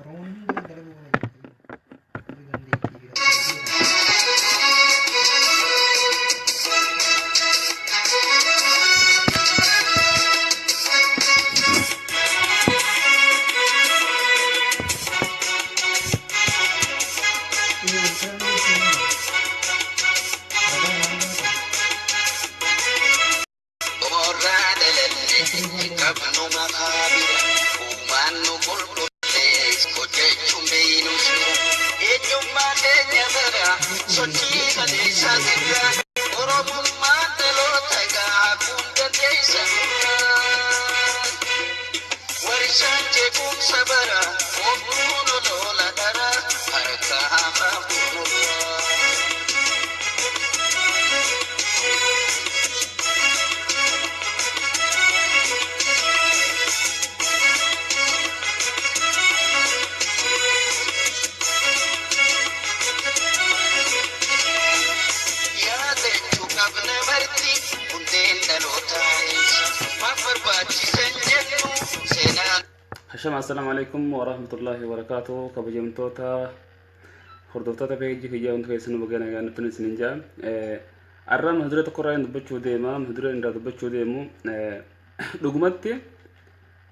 Oromoon hundi dalaguu qaba jettanii warri dandeettii fi qabdan. Orraa dhalanne qabnu maqaabira uumaan nu qulqullees hojjechuun beeynu jira. Eenyummaa keenya bara sochii kaleessaa jira. Oromummaan dhaloota gaafuun dandeessa dura. Warshaan jeequmsa bara ooftuun oloola dhara harka hamaaf gurgura. Yaadachuu qabna barti hundeen dhalootaa eessa maaf barbaachisan jennu seenaan. Hashama, assalaamu alaikum warahmatullahi wabarakatuh. Kabajamtoota hordoftoota peejii kiyyaa, hundi keessanuu baga nagaan dhuftan isinin jaa. Har'a mata duree tokko irraa dubbachuu deema. Mata dureen irraa dubbachuu deemu, dhugumatti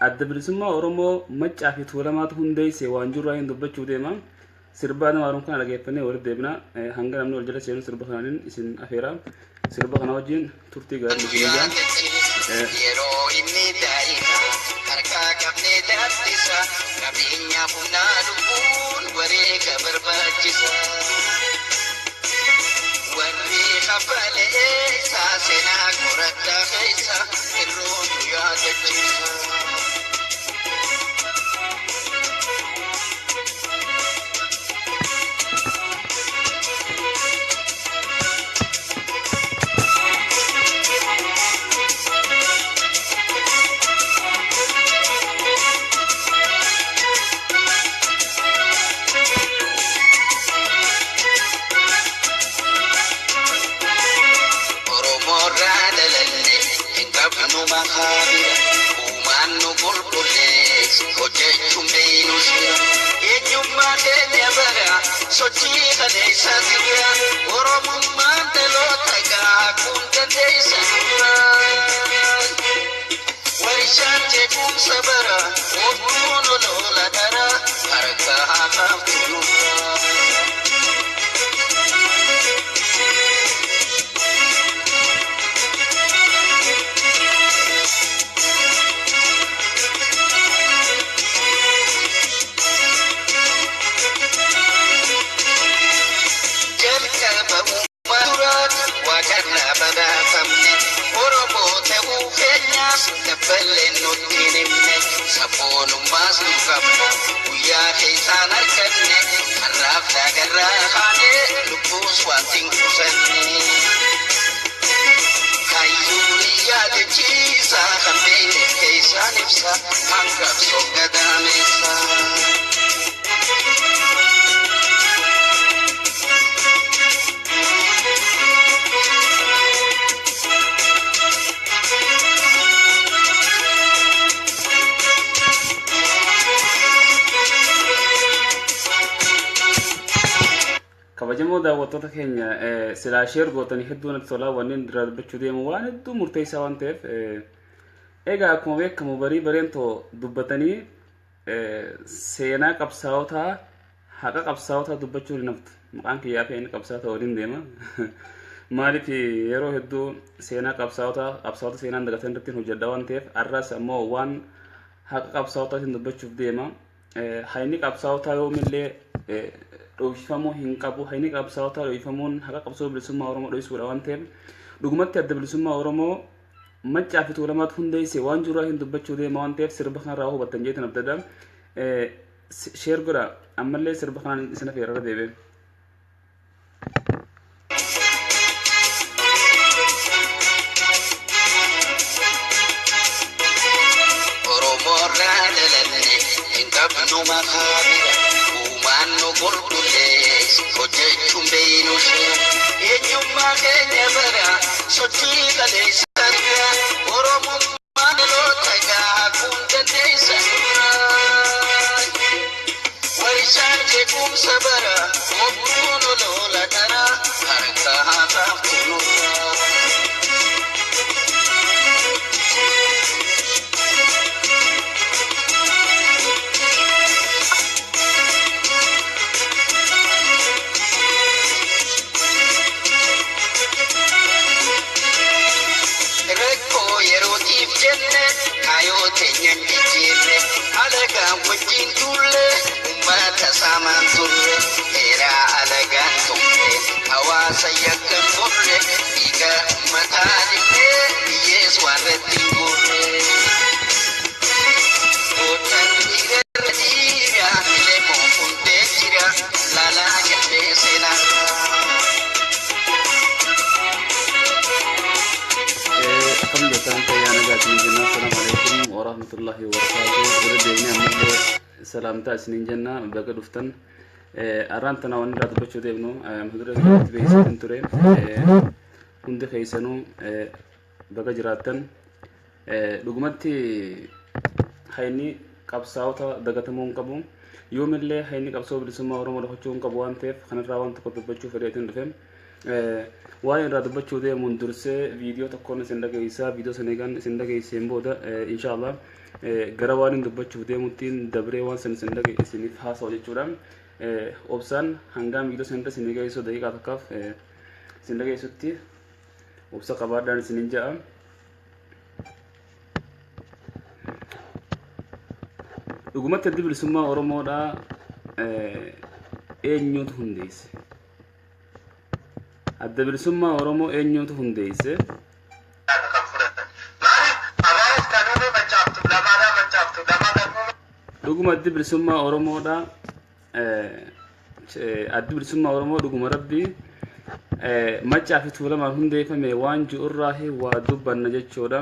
Adda Bilisummaa Oromoo Maccaa fi Tuulamaatu hundeesse waan jiru irraa dubbachuu deema. Sirbaa nama haroon kana dhageeffannee walitti deebina. Hanga namni wal jala seenu sirba kanaanin isin afeera. Sirba kana wajjin turtii gaarii isin jaa. Yeroo inni daa'ima harkaa qabnee daaddisa, qabeenya humnaa lubbuun wareega barbaachisa. Warri kafale eessa seenaa qoradhaa keessa yeroo nu yaadachiisa. Oromoorraa dhalanne hin qabnu maqaabira uumaan nu qulqullees hojjechuun beeynu jira. Eenyummaa keenya bara sochii kaleessaa jira. Oromummaan dhaloota gaafuun dandeessa dura. Warshaan jeequmsa bara ooftuun oloola dhara harka hamaaf nurra. Jalqaba uumaa duraati waaqarraa badhaafamne, Oromoo ta'uu keenyaas dabballeen nutti hin himne. Sabboonummaas nu qabna guyyaa keessaan arganne, har'aaf daagarraa kaanee lubbuus wanti hin qusanne. Hayyuun yaadachiisa kan beekne keessaan ibsa kan qabsoo gadaameessa. Kabajamoo daawwattoota keenya, silaa share gootanii hedduu natti tolaa. Wanneen irraa dubbachuu deemu waan hedduu murteessaa waan ta'eef. Egaa akkuma beekamu barii bareentoo dubbatanii seenaa qabsaa'otaa, haqa qabsaa'otaa dubbachuun hin haftu. Maqaan kiyyaa fi inni qabsaa'ota waliin deema. Maaliif, yeroo hedduu seenaa qabsaa'otaa, qabsaa'ota seenaan dagatan irratti hojjedha waan ta'eef, har'as ammoo waan haqa qabsaa'otaatiin dubbachuuf deema. Hayni qabsaa'otaa yoomillee dhoofifamuu hin qabu. Hayni qabsaa'otaa dhoofifamuun haqa qabsoo bilisummaa Oromoo dhoofisuudha waan ta'eef, dhugumatti Adda Bilisummaa Oromoo Maccaa fi Tuulamaatu hundeesse waan jiru hin dubbachuu deema waan ta'eef, sirba kanarraa hubattan jeetan abdadha. Share godha, ammallee sirba kanaan isin afeerra deebi'e. Oromoorraa dhalanne hin qabnu maqaabira uumaan nu qulqullees hojjechuun beeynu jira. Eenyummaa keenya bara sochii kaleessaa jira. Oromummaan dhaloota gaafuun dandeessa dura. Jeequmsa bara obbuun olola dara harka haataaftu nurraa. Rakkoo yerootiif jenne kaayoo teenyaan jijjiirre alagaan wajjin tulle uummata saamaan turre heeraa alagaan tumte hawaasa yakkan turre dhiiga uummataa dhiqnee biyyees waan irratti hin gurre. Gootaan dhiirarra dhiira lemoo hundee jira laalaa galmee seenaa. Akkam jirtan fayyaa nagaatiin jenna. Assalaamu alaikum warahmatullahi wabarakaatuh. Irra deebinee ammallee salaamtaa isiniin jenna baga dhuftan. Arraan tana waan irraa dubbachuu deemnu mata duree keessatti beeksisuun ture. Hundi keessanuu baga jiraattan. Dhugumatti hayni qabsaa'ota dagatamuu hin qabu. Yoomillee hayni qabsoo bilisummaa Oromoo dhokachuu hin qabu waan ta'eef kanarraa waan tokko dubbachuu fedheetiin dhufe. Waan irraa dubbachuu deemuun dursee viidiyoo tokkoon isin dhageessaa. Viidiyoo sana eegan isin dhageesseen booda inshaallah gara waan hin dubbachuuf deemuttiin dabree waan san isin dhage isiniif haasa'u jechuudha. Obsaan hangaan viidiyoo sana irra isin dhageessu daqiiqaa takkaaf isin dhageessutti obsa qabaadhaan isinin ja'a. Dhugumatti addi bilisummaa Oromoodhaa eenyutu hundeesse? Adda bilisummaa Oromoo eenyutu hundeesse? Kan fudhatan. Maaliif abaa'uuf kan uume macaaftu lamaadhaa macaaftu lama kan uume Dhuguma addi bilisummaa Oromoodhaa addi bilisummaa Oromoo dhuguma rabbii macaa fi tuulamaan hundeeffame waan ji'urraa waa dubbanna jechuudha.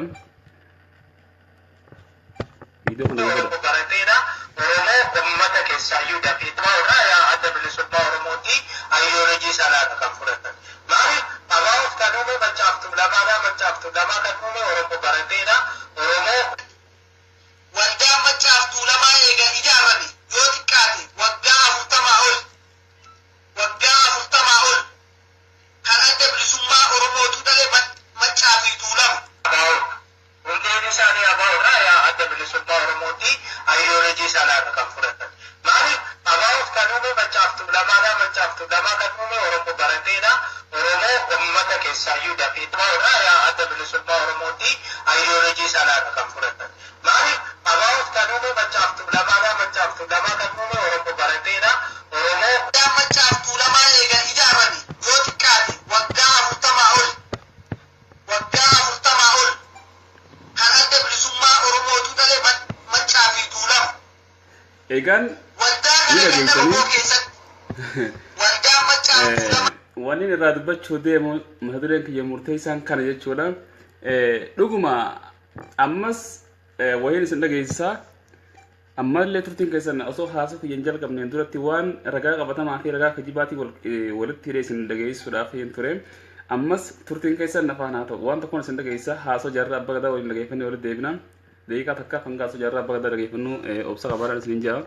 Viidiyoo kana Oromoo godha. barateedha. Oromoo uummata keessaayyuu dafee irraa yaa adda bilisummaa Oromooti ayidoolojii sanaadha kan fudhatan. Maaliif abaa'uuf kan uume macaaftu lamaadhaa macaaftu lama kan uume Oromoo barateedha. Oromoo Waldaan macaaftuu lamaa eega ijaarame yoo xiqqaate waggaa 40 ol waggaa 40 ol kan adda bilisummaa Oromootu dhale macaa fi tuulama. abaa'uudha. Hundeen isaanii abaa'uudha yaa adda bilisummaa Oromooti ayidoolojii sanaadha kan fudhatan. Maaliif abaa'uuf kan uume macaaftu lamaadhaa macaaftu lama kan uume Oromoo barateedha. Oromoo uummata keessaayyuu dafee irraa yaa adda bilisummaa Oromooti ayidoolojii sanaadha kan fudhatan. Maaliif abaa'uuf kan uume macaaftu lamaadhaa macaaftu lama kan uume Oromoo barateedha. Oromoo Waldaan macaaftuu lamaa eega ijaarame yoo xiqqaate waggaa 40 ol waggaa 40 ol kan adda bilisummaa Oromootu dhale macaa fi tuulama. Egaan Waldaa ni kana ganda dhageessanii Oromoo keessatti waldaan macaaftuu lama. Wanni irraa dubbachuu deemu mata dureen kiyya murteessaan kana jechuudha. Dhuguma ammas wayiin isin dhageessisaa ammallee turtiin keessan osoo haasoo kiyya hin jalqabneen duratti waan ragaa qabatamaa fi ragaa kijibaatii walitti hidhee isin dhageessuudhaaf hin ture. Ammas turtiin keessan nafaan haa ta'u waan tokkoon isin dhageessisaa haasoo jaarraa abbaa gadaa waliin dhageeffannee walitti deebina. Daqiiqaa takkaaf hanga haasoo jaarraa abbaa gadaa dhageeffannu obsa qabaadhaan isiniin ja'a.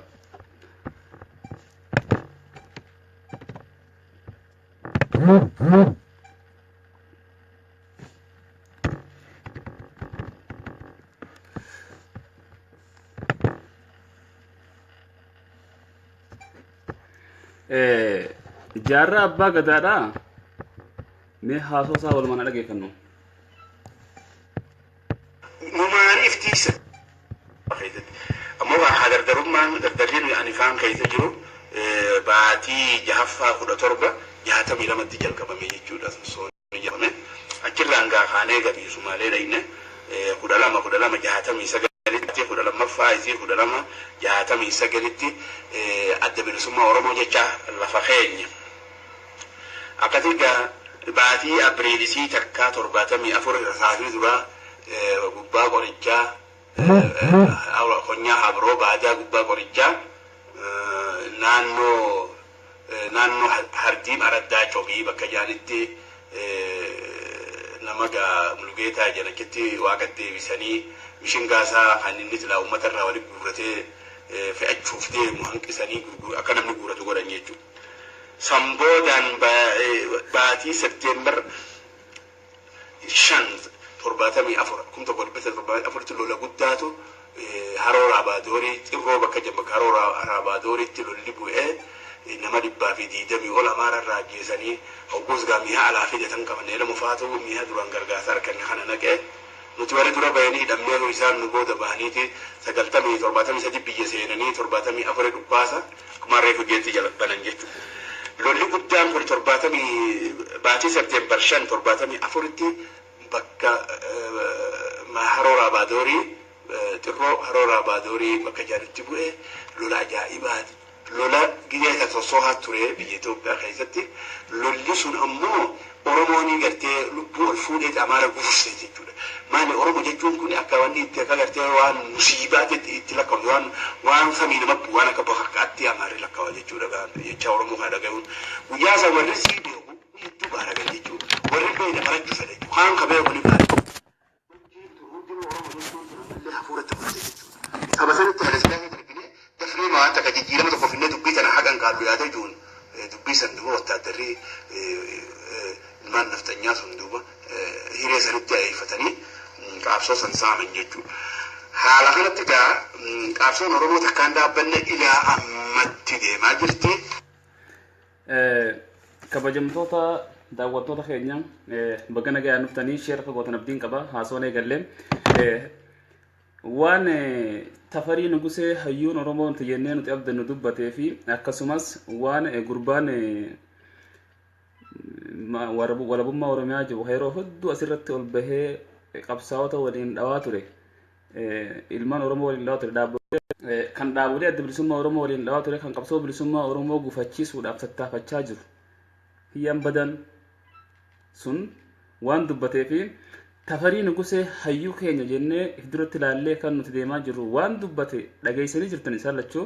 Jaarraa abbaa gadaadhaa mee haasoo isaa walumaan haa dhageeffannu. Numaan iftiisa. Ammoo haa dardarummaan dardarri nuyi ani faan keessa jiru baatii jahaffaa 1762tti jalqabame jechuudha. Soonni jedhame. Achirraan gaa kaanee gabii Sumaalee dhayne 12 12 69tti 12ffaa isii 12 69tti adda bilisummaa Oromoo jecha lafa keenya. Akkasii gaa baatii Abiriilisii takkaa 74 saafii duraa gubbaa qorichaa konyaa Habroo baadaa gubbaa qorichaa naannoo Hardiim Araddaa Cobii bakka jaanitti nama gaa Mulugeetaa jedhan achitti waaqa deebisanii mishingaasaa kan inni silaa uummata irraa walitti guurratee fe'achuuf deemu hanqisanii akka namni guuratu godhan jechuudha. San boodaan baatii Septeembar 5 74, 1974tti lola guddaatu Haroo Raabaadorii Xirroo bakka jedhamu Haroo Raabaadooritti lolli bu'ee nama 120 ol Amaara irraa ajjeesanii. Hogguus gaa mi'a alaa fidatan qaban elama faatu mi'a duraan gargaarsa harkanne kana naqee nuti warri dura bahanii hidhamnee, isaan nu booda bahaniiti 90 73 biyya seenanii 74 dhukkaasa akkuma reefu geetti jala banan jechuudha. Lolli guddaan kun 70 baatii Septeembar 5 74tti bakka Haroo Raabaadorii Xirroo Haroo Raabaadorii bakka jaanitti bu'ee lola ajaa'ibaati. Lola gidee kan sossoohaa ture biyya Itoophiyaa keessatti. Lolli sun ammoo Oromoon gartee lubbuu ol fuudhee Amaara gufurse jechuudha. Maali, Oromo jechuun kun akka wanni itti akka gartee waan musiibaatti itti lakkaa'u, waan samii nama bu'u, waan akka bakakkaatti Amaarri lakkaa'u jechuudha jecha Oromoo kana dhaga'uun. Guyyaa isa warri sii beeku hedduu baaragan jechuudha. Warri beekne barachuu fedha jechuudha. Kaan ka beeku ni baara. Hafuuratti fudhate jechuudha. Saba sanitti haala darbinee dafnee waan takka jijjiirama tokko finnee dubbii tana haqan kaallu yaada jiruun dubbii san duuba wattaaddarri ilmaan nafxanyaa sun duuba hiree sanitti ayeeffatanii qaabsoo san saaman jechuudha. Haala kanatti gaa qaabsoon Oromoo takkaan dhaabbanne ilaa ammatti deemaa jirti. Kabajamtoota daawwattoota keenya, baga nagaan dhuftanii. Share akka gootan abdiin qaba. Haasoon eegallee waan Tafarii Nugusee hayyuun Oromoo nuti jennee nuti abdannu dubbatee fi akkasumas waan gurbaan walabummaa Oromiyaa jiru yeroo hedduu asirratti ol bahee qabsaa'ota waliin dhawaa ture, ilmaan Oromoo waliin dhawaa ture, dhaabbilee kan dhaabolee Adda Bilisummaa Oromoo waliin dhawaa ture, kan qabsoo bilisummaa Oromoo gufachiisuudhaaf tattaafachaa jiru hiyyaan badan sun waan dubbatee fi Tafarii Nugusee hayyuu keenya jennee if duratti ilaallee kan nuti deemaa jirru waan dubbate dhageessanii jirtan. Isaan lachuu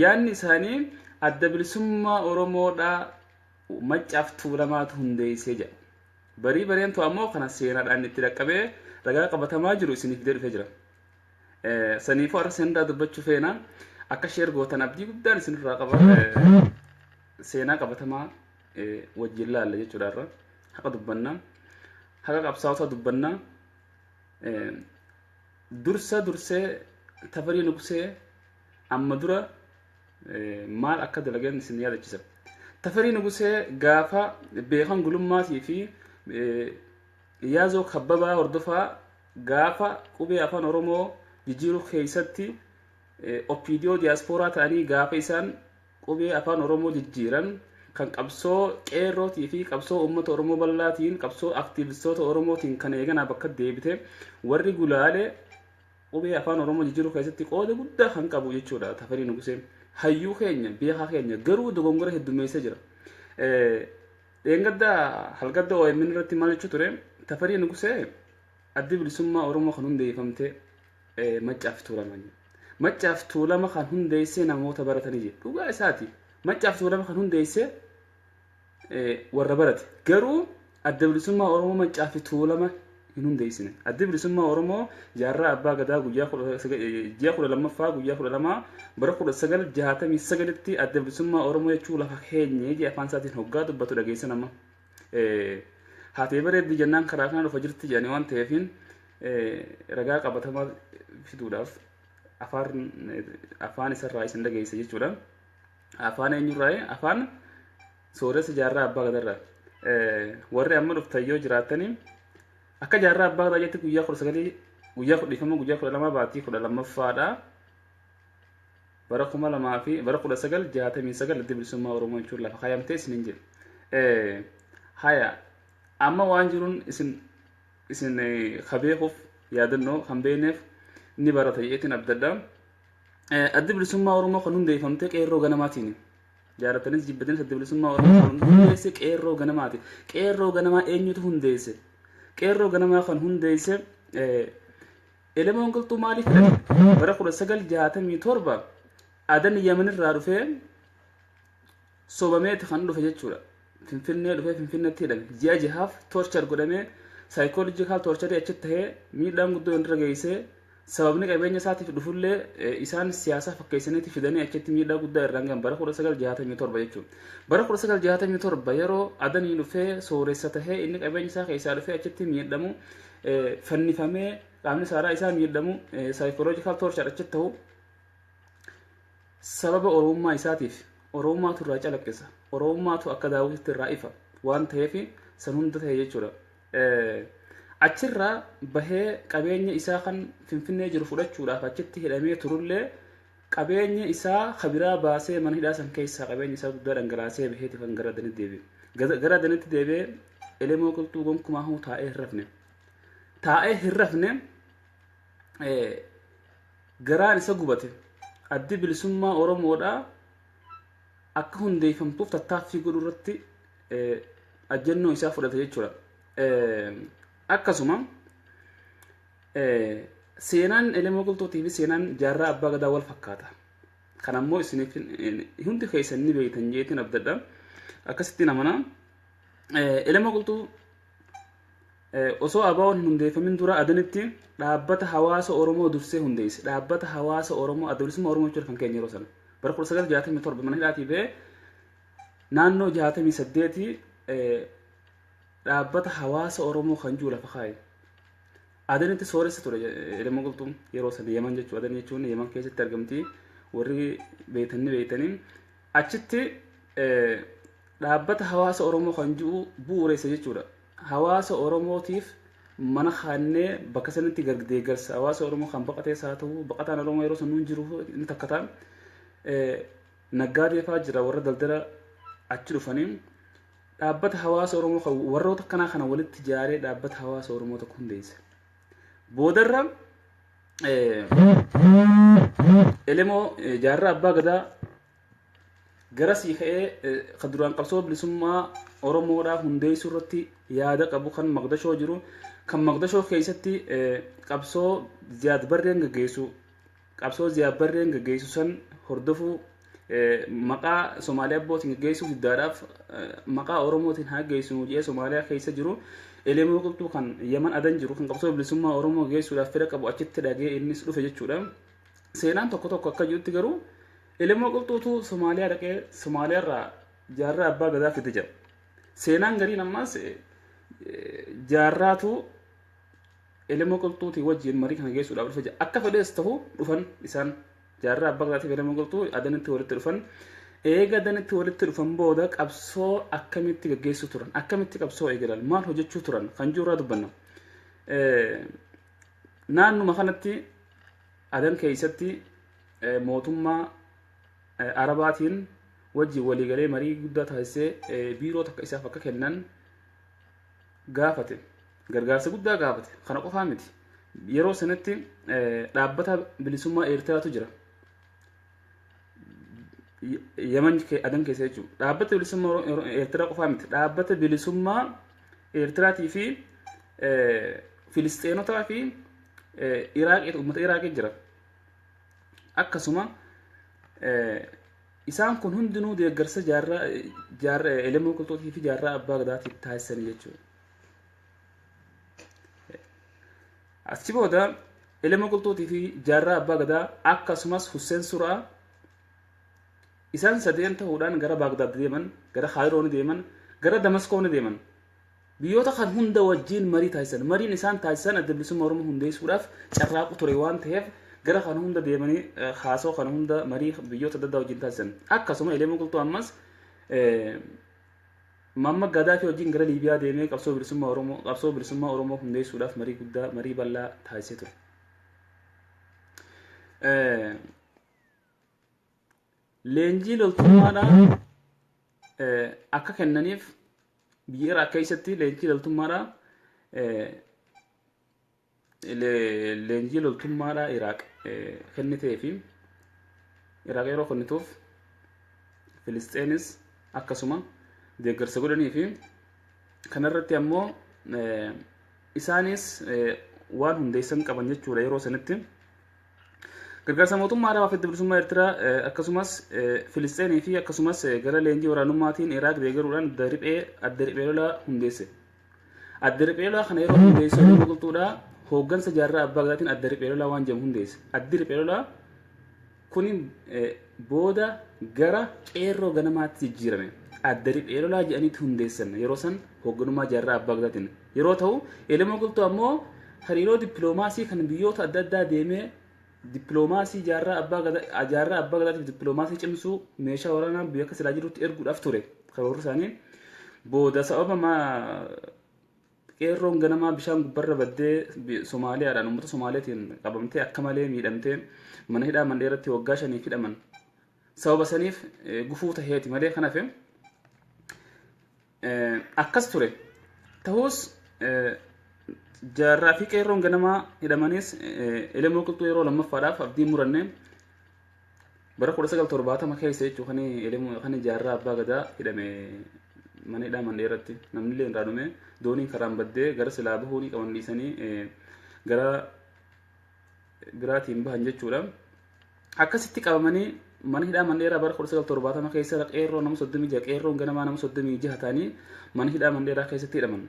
yaadni isaanii Adda Bilisummaa Oromoodhaa Maccaaf Tuulamaatu hundeessee jedha. Barii bareentu ammoo kana seenaadhaan itti dhaqqabee ragaa qabatamaa jiru isiniif fidee dhufee jira. Saniifuu har'a seenaa dubbachuu feena. Akka share gootan abdii guddaan isinirraa qaba. Seenaa qabatamaa wajjin laalla jechuudha irra. Haqa dubbannaa. Haqa qabsaa'ota dubbannaa. Dursa dursee Tafarii Nugusee amma dura maal akka dalagan isin yaadachiisa. Tafarii Nugusee gaafa Beekan Gulummaatii fi Yaazoo Kabbabaa Hordofaa gaafa qubee Afaan Oromoo jijjiiruu keessatti OPDO diyaaspooraa ta'anii gaafa isaan qubee Afaan Oromoo jijjiiran, kan qabsoo qeerrootii fi qabsoo uummata Oromoo bal'aatiin, qabsoo aktiivistoota Oromootiin kan eeganaa bakka deebite, warri gulaale qubee Afaan Oromoo jijjiiruu keessatti qooda guddaa kan qabu jechuudha Tafarii Nugusee. Hayyuu keenya, beekaa keenya, garuu dogongora heddummeessee jira. Dheengadda halgadda OMN irratti maal jechuu ture Tafarii Nugusee? Addi Bilisummaa Oromoo kan hundeeffamte Maccaaf Tuulama. Maccaaf Tuulama kan hundeessee namoota baratanii jedhe. Dhugaa isaati. Maccaaf Tuulama kan hundeessee warra barate. Garuu Adda Bilisummaa Oromoo Maccaa fi Tuulama hin hundeessine. Addi Bilisummaa Oromoo Jaarraa Abbaa Gadaa guyyaa ji'a 12ffaa guyyaa 12 bara 1969tti Adda Bilisummaa Oromoo jechuu lafa keenye jee afaan isaatiin hoggaa dubbatu dhageessan amma. Haatee bareeddi jennaan karaa kana dhufa jirti jedhanii waan ta'eefin ragaa qabatamaa fiduudhaaf afaan isarraa isin dhageessa jechuudha. Afaan eenyurraa? Afaan sooressa Jaarraa Abbaa Gadarraa. Warri amma dhuftan yoo jiraattanii, akka Jaarraa Abbaa Gadaa jetti guyyaa 19 guyyaa kudhiifama guyyaa 12 baatii 12ffaadha. Bara 2000 fi bara 1969 Adda Bilisummaa Oromoo jechuun lafa kaayamtee isiniin jedhe. Haya, amma waan jiruun isin kabeekuuf yaadannoo kan beekneef ni barata jedheetiin abdadha. Addi Bilisummaa Oromoo kan hundeeffamte qeerroo ganamaatiin. Jaalatanis jibbatanis Adda Bilisummaa Oromoo kan hundeesse qeerroo ganamaati. Qeerroo ganamaa eenyutu hundeesse? Qeerroo ganamaa kan hundeesse Elemoon Qilxuu. Maaliif filate? Bara 1967 Adan Yamanirraa dhufee sobameeti kan dhufe jechuudha. Finfinnee dhufee Finfinneetti hidhame. Ji'a 6f torture godhamee, psychological torture achitti tahee miidhaan guddoo irra geessee Sababni qabeenya isaatiif dhufullee isaan siyaasa fakkeessaniitti fidanii achitti miidhaa guddaa irraan gahan bara 1967 jechuudha. Bara 1967 yeroo Adanii dhufee sooressa tahee inni qabeenya isaa keessaa dhufee achitti miidhamu, fannifamee qaamni saalaa isaa miidhamu, psychological torture achitti ta'u, sababa Oromummaa isaatiif. Oromummaatu irraa calaqqisa. Oromummaatu akka daawwititti irraa ifa waan ta'eef san hunda ta'e jechuudha. Achirraa bahee qabeenya isaa kan Finfinnee jiru fudhachuudhaaf achitti hidhamee turullee, qabeenya isaa kabiraa baasee mana hidhaa san keessaa qabeenya isaa guddaa dhangalaasee baheeti kan gara Adanitti deebi'e. Gara Adanitti deebi'ee Elemoo Qilxuu gonkumaa huu taa'ee hin rafne. Taa'ee hin rafne, garaan isa gubate. Addi Bilisummaa Oromoodhaa akka hundeeffamtuuf tattaaffii godhuu irratti ajjannoo isaa fudhate jechuudha. Akkasuma seenaan Elemoo Qilxuutii fi seenaan Jaarraa Abbaa Gadaa wal fakkaata. Kan ammoo isiniif hundi keessan ni beektan jeetiin abdadha. Akkasitti amana. Elemoo Qilxuu osoo ABO'n hin hundeeffamin dura Adanitti dhaabbata hawaasa Oromoo dursee hundeesse. Dhaabbata hawaasa Oromoo, Adda Bilisummaa Oromoo jechuudha kan keenya yeroo sana. Bara 1967 mana hidhaatii ba'ee naannoo 68 dhaabbata hawaasa Oromoo kan jiru lafa kaa'e. Adanitti sooressa ture Elemoo Qilxuun yeroo sana, Yaman jechuudha. Adan jechuun Yaman keessatti argamti. Warri beektanii beektanii. Achitti dhaabbata hawaasa Oromoo kan jiru bu'uureessa jechuudha. Hawaasa Oromootiif mana kaannee bakka sanatti deeggarsa hawaasa Oromoo kan baqatees haa ta'u, baqataan Oromoo yeroo sun nuun jiru inni takka ta'a. Naggaadee fa'aa jira, warra daldala achi dhufanii dhaabbata hawaasa Oromoo kan warroota akkanaa kana walitti ijaaree dhaabbata hawaasa Oromoo tokko hundeesse. Boodarra Elemoo, Jaarraa Abbaa Gadaa gara sii ka'ee kan duraan qabsoo bilisummaa Oromoodhaaf hundeessuu irratti yaada qabu kan Maqdashoo jiru, kan Maqdashoo keessatti qabsoo Ziyaad Barreen gaggeessu, qabsoo Ziyaad Barreen gaggeessu san hordofuu, maqaa Somaaliyaa abbootiin gaggeessuu diddaadhaaf maqaa Oromootiin haa geessinu jedhee Somaaliyaa keessa jiru, Elemoo Qilxuu kan Yaman Adan jiru kan qabsoo bilisummaa Oromoo gaggeessuudhaaf fedha qabu achitti dhagee innis dhufe jechuudha. Seenaan tokko tokko akka jirutti garuu Elemoo Qilxuutu Somaaliyaa dhaqee Somaaliyaarraa Jaarraa Abbaa Gadaa fide jedha. Seenaan gariin ammas Jaarraatu Elemoo Qilxuutii wajjin marii kana geessuudhaaf dhufe jedha. Akka fedhees ta'u dhufan, isaan Jaarraa Abbaa Gadaatiif Elemoo Qilxuu Adanitti walitti dhufan. Eega Adanitti walitti dhufan booda qabsoo akkamitti gaggeessuu turan, akkamitti qabsoo eegalan, maal hojjechuu turan kan jiru irraa dubbanna. Naannuma kanatti Adan keessatti mootummaa Arabaatiin wajjin waliigalee marii guddaa taasisee biiroo takka isaaf akka kennan gaafate. Gargaarsa guddaa gaafate. Kana qofaa miti. Yeroo sanatti dhaabbata bilisummaa Eertiraatu jira. Yaman Adan keessa jechuudha. Dhaabbata bilisummaa Eertiraa qofaa miti. Dhaabbata bilisummaa Eertiraatii fi Filisxeenotaa fi Iraaqii, uummata Iraaqii jira. Akkasuma isaan kun hundinuu deeggarsa Jaarraa jaarraa Elemoo Qilxuutii fi Jaarraa Abbaa Gadaatiif taasisanii jechuudha. Achi booda Elemoo Qilxuutii fi Jaarraa Abbaa Gadaa akkasumas Husseen Suraa isaan sadeen ta'uudhaan gara Baagdaad deeman, gara Kaayiroo ni deeman, gara Damaskoo ni deeman. Biyyoota kan hunda wajjin marii taasisan. Mariin isaan taasisan Adda Bilisummaa Oromoo hundeessuudhaaf carraaqu ture waan ta'eef gara kana hunda deemanii haasoo kana hunda marii biyyoota adda addaa wajjin taasisan. Akkasuma Elemoo Qilxuu ammas Muammar Gaadaafii wajjin gara Liibiyaa deemee qabsoo bilisummaa Oromoo hundeessuudhaaf marii guddaa, marii bal'aa taasisee ture. Leenjii loltummaadhaa akka kennaniif biyya Iraaq keessatti leenjii loltummaadhaa Iraaq kennitee fi Iraaq yeroo kennituuf Filisxeenis akkasuma deeggarsa godhanii fi kanarratti ammoo isaanis waan hundeessan qaban jechuudha yeroo sanitti. Gargaarsa mootummaa Arabaa fi Bilisummaa Eertiraa akkasumas Filisxeenii fi akkasumas gara leenjii waraanummaatiin Iraaq deeggaruudhaan adda riphee lolaa hundeesse. Adda riphee lolaa kana yeroo hundeessu Elemoo Qilxuudhaa Hooggansa Jaarraa Abbaa Gadaatiin adda riphee lolaa waan jedhamu hundeesse. Addi riphee lolaa kuni booda gara qeerroo ganamaatti jijjiirame. Adda riphee lolaa jedhaniitti hundeessan yeroo san hoogganummaa Jaarraa Abbaa Gadaatiin. Yeroo ta'u, Elemoo Qilxuu ammoo hariiroo dippiloomaasii kan biyyoota adda addaa deemee dippiloomaasii Jaarraa Abbaa Gadaa, Jaarraa Abbaa Gadaatiif dippiloomaasii cimsuu, meeshaa waraanaa biyya akka silaa jirutti erguudhaaf ture karoorri isaanii. Booda sababa qeerroon ganamaa bishaan gubbarra baddee Somaaliyaadhaan, uummata Somaaliitiin qabamtee, akka malee miidhamtee, mana hidhaa Mandheeratti waggaa 5f hidhaman. Sababa saniif gufuu taheeti malee kan hafe akkas ture. Ta'us Jaarraa fi qeerroon ganamaa hidhamanis, Elemoo Qilxuu yeroo lammaffaadhaaf abdii muranne. Bara 1970 keessa jechuun kan Elemoo, kan Jaarraa Abbaa Gadaa hidhame mana hidhaa Mandheeratti, namni illee irraa dhume, dooniin karaan baddee gara silaa bahuu ni qaban dhiisanii gara biraatiin bahan jechuudha. Akkasitti qabamanii mana hidhaa Mandheeraa bara 1970 keessa qeerroo nama 36, qeerroon ganamaa nama 36 ta'anii mana hidhaa Mandheeraa keessatti hidhaman.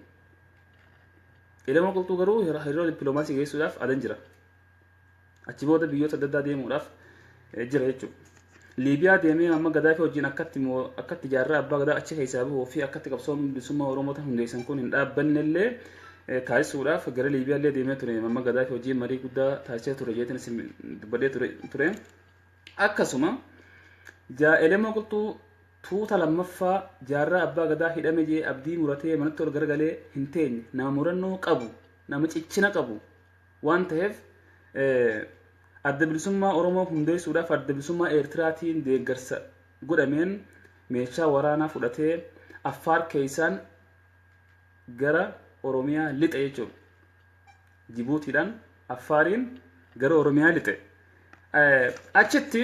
Elemoo Qilxuu garuu hariiroo dippiloomaasii geessuudhaaf adan jira. Achi booda biyyoota adda addaa deemuudhaaf jira jechuudha. Liibiyaa deemee amma Gadaafii wajjin akkatti Jaarraa Abbaa Gadaa achi keessaa bahuu fi akkatti qabsoon bilisummaa Oromoota hundeessan kun hin dhaabbanne illee taasisuudhaaf gara Liibiyaa illee deemee ture. Amma Gadaafii wajjin marii guddaa taasisee ture jeetiin isin dubbadhee ture. Akkasuma Elemoo Qilxuu tuuta lammaffaa Jaarraa Abbaa Gadaa hidhame jee abdii muratee manatti ol garagalee hin teenye. Nama murannoo qabu, nama cichina qabu waan ta'eef, Adda Bilisummaa Oromoo hundeessuudhaaf Adda Bilisummaa Eertiraatiin deeggarsa godhameen meeshaa waraanaa fudhatee Affaar keessaan gara Oromiyaa lixe jechuudha. Jibuutiidhaan Affaariin gara Oromiyaa lixe. Achitti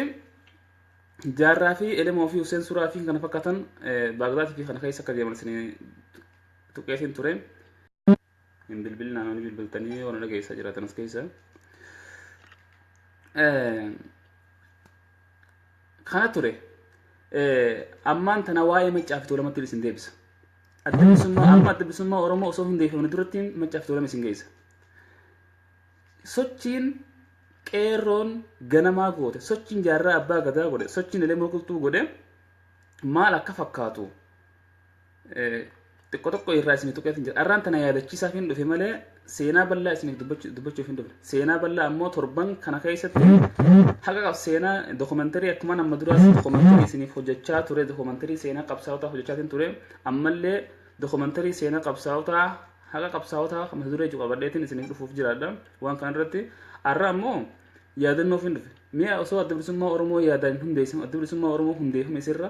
Jaarraa fi Elemoo fi Hussein Suraa fi kana fakkaatan Baagdaatii fi kana keessa akka deeman isin tuqeetiin ture. Hin bilbilli, naannoo bilbiltanii waan dhageessaa jiraatan as keessa. Kana ture. Ammaan tana waa'ee Maccaa fi Tuulamatti isin deebisa. Adda Bilisummaa, amma Adda Bilisummaa Oromoo osoo hundeeffamne duratti Maccaa fi Tuulama isin geessa. Sochiin qeerroon ganamaa goote, sochiin Jaarraa Abbaa Gadaa godhe, sochiin Elemoo Qilxuu godhe maal akka fakkaatu xiqqoo tokko irraa isinii tuqeetiin jira. Arraan tana yaadachiisaaf hin dhufe malee seenaa bal'aa isiniif dubbachuuf hin dhufne. Seenaa bal'aa ammoo torban kana keessatti haqa qab seenaa dokumantarii, akkuma amma duraas dokumantarii isiniif hojjechaa ture, dokumantarii seenaa qabsaa'otaa hojjechaatiin ture, ammallee dokumantarii seenaa qabsaa'otaa, haqa qabsaa'otaa mata duree jiru qabadheetiin isiniif dhufuuf jiraadha. Waan kana irratti har'a ammoo yaadannoof hin dhufe. Mi'a osoo Adda Bilisummaa Oromoo yaadaan hin hundeessin, Adda Bilisummaa Oromoo hundeeffame isirra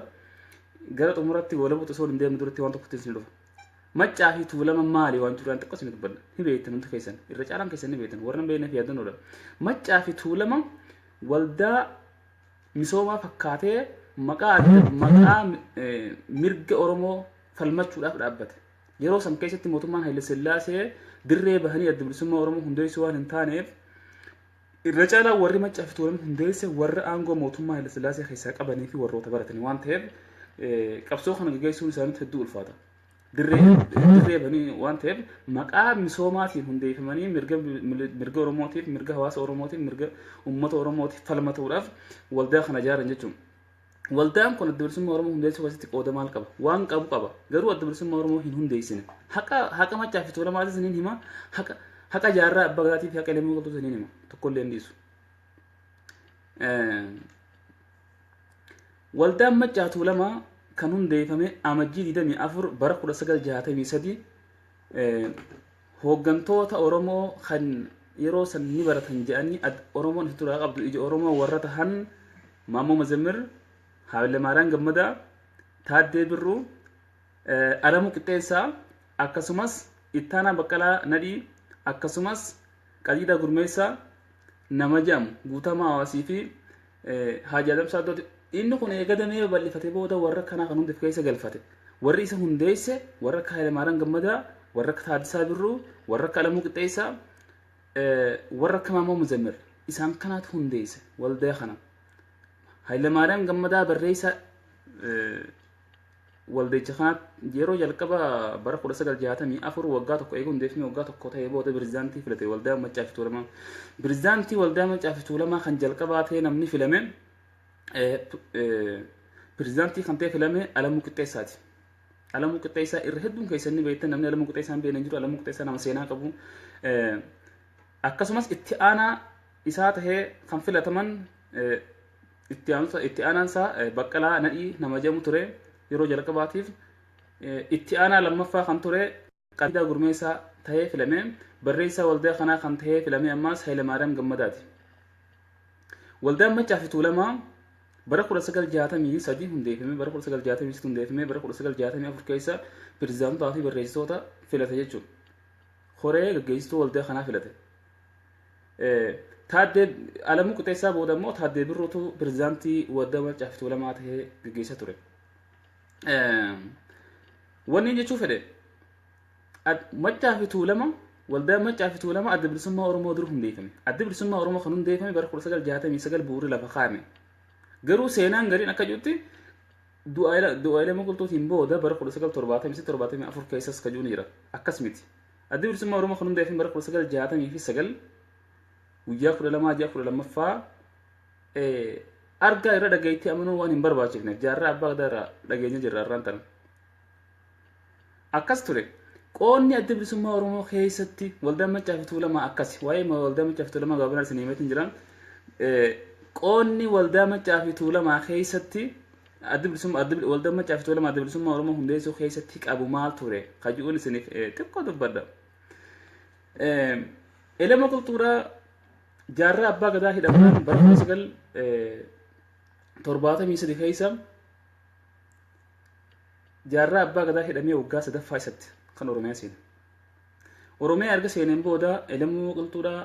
gara xumuratti walabuutu osoo hin deemne duratti waan tokkotti isin dhufa. Maccaa fi Tuulama maali waan jiru xiqqoo isin dubbadha. Ni beektan hundi keessan. Irra caalaan keessan ni beektan. Warra hin beekneef yaadannoodha. Maccaa fi Tuulama waldaa misoomaa fakkaatee maqaa mirga Oromoo falmachuudhaaf dhaabbate. Yeroo san keessatti mootummaan Haile Sillaasee dirree bahanii Adda Bilisummaa Oromoo hundeessuu waan hin taaneef, irra caalaa warri Maccaa fi Tuulama hundeesse warra aangoo mootummaa Haile Sillaasee keessaa qabanii fi warroota baratanii waan ta'eef, qabsoo kana gaggeessuun isaaniitti hedduu ulfaata. Dirree bahanii waan ta'eef, maqaa misoomaatiin hundeeffamanii mirga Oromootiif, mirga hawaasa Oromootiif, mirga uummata Oromootiif falmatuudhaaf waldaa kana ijaaran jechuudha. Waldaan kun Adda Bilisummaa Oromoo hundeessuu keessatti qooda maal qaba? Waan qabu qaba. Garuu Adda Bilisummaa Oromoo hin hundeessine. Haqa Maccaa fi Tuulamaatis ni hima. Haqa Jaarraa Abbaa Gadaatii fi haqa Elemoo Qilxuus ni hima. Tokkollee hin dhiisu. Waldaan Maccaa Tuulamaa kan hundeeffame Amajjii 24 bara 1963 hooggantoota Oromoo kan yeroo san ni baratan jedhanii Oromoon itti turaa qabdu, ija Oromoo warra tahan, Maammoo Mazammir, Haayilemaariyaam Gammadaa, Taaddee Birruu, Alamuu Qixxeessaa, akkasumas Ittaanaa Baqqalaa Nadhii, akkasumas Qadiidaa Gurmeessaa nama jedhamu, Guutamaa Hawaasii fi Haaji Adam Saaddooti. Inni kun eega damee babal'ifate booda warra kanaa kan hundi of keessa galfate. Warri isa hundeesse warra akka Hayilemaariyaam Gammadaa, warra akka Taaddasaa Birruu, warra akka Alamuu Qixxeessaa, warra akka Maammoo Muzammir, isaan kanaatu hundeesse waldaa kana. Hayilemaariyaam Gammadaa barreessaa waldicha kanatti yeroo jalqaba bara 1964 waggaa tokko eeguu hundeeffame, waggaa tokko ta'ee booda pirezidaantii filate waldaa Maccaa fi Tuulamaa. Pirezidaantii waldaa Maccaa fi Tuulamaa kan jalqabaa ta'e namni filame, pirezidaantii kan ta'e filame Alamuu Qixxeessaati. Alamuu Qixxeessaa irra hedduun keessan ni beektan. Namni Alamuu Qixxeessaa hin beekne hin jiru. Alamuu Qixxeessaa nama seenaa qabu. Akkasumas itti aanaa isaa tahee kan filataman, itti aanaan isaa Baqqalaa Nadhii nama jedhamu ture yeroo jalqabaatiif. Itti aanaa lammaffaa kan ture Qalbidaa Gurmeessaa tahee filame. Barreessaa waldaa kanaa kan tahee filame ammaas Hayilamaariyaam Gammadaati. Waldaan Maccaa fi Tuulamaa bara 1963 hundeeffame, bara 1963 hundeeffame, bara 1964 keessa pirezidaantotaa fi barreessitoota filate jechuudha. Horee gaggeessituu waldaa kanaa filate. Taaddee Alamuu Qixxeessaa booda immoo Taaddee Birruutu pirezidaantii waldaa Maccaa fi Tuulamaa tahee gaggeessaa ture. Wanni jechuu fedhe, Maccaa fi Tuulama, waldaan Maccaa fi Tuulama Adda Bilisummaa Oromoo dura hundeeffame. Adda Bilisummaa Oromoo kan hundeeffame bara 1969 bu'uurri lafa kaa'ame. Garuu seenaan gariin akka jirutti du'a Elemoo Qilxuutiin booda bara 1973, 74 keessas ka jiru ni jira. Akkas miti. Adda Bilisummaa Oromoo kan hundeeffame bara 1969 guyyaa 12 ji'a 12ffaa. Argaa irra dhageettii amanuu waan hin barbaachifneef jaarraa abbaa gadaa irraa dhageenya jirra irraan tana. Akkas ture. Qoonni Adda Bilisummaa Oromoo keessatti waldaan Maccaa fi Tuulamaa akkasi. Waa'ee waldaa Maccaa fi Tuulamaa gabaabinaan isin himeetiin jira. Qoonni waldaa Maccaa fi Tuulamaa keessatti adda bilisummaa adda waldaan Maccaa fi Tuulamaa Adda Bilisummaa Oromoo hundeessuu keessatti qabu maal ture? Kajuun isiniif xiqqoo dubbadha. Elemoo Qilxuudhaa jaarraa abbaa gadaa hidhamaan bara 1973 keessa jaarraa abbaa gadaa hidhamee waggaa sadaffaa isatti kan Oromiyaa seene. Oromiyaa erga seeneen booda Elemoo Qilxuudhaa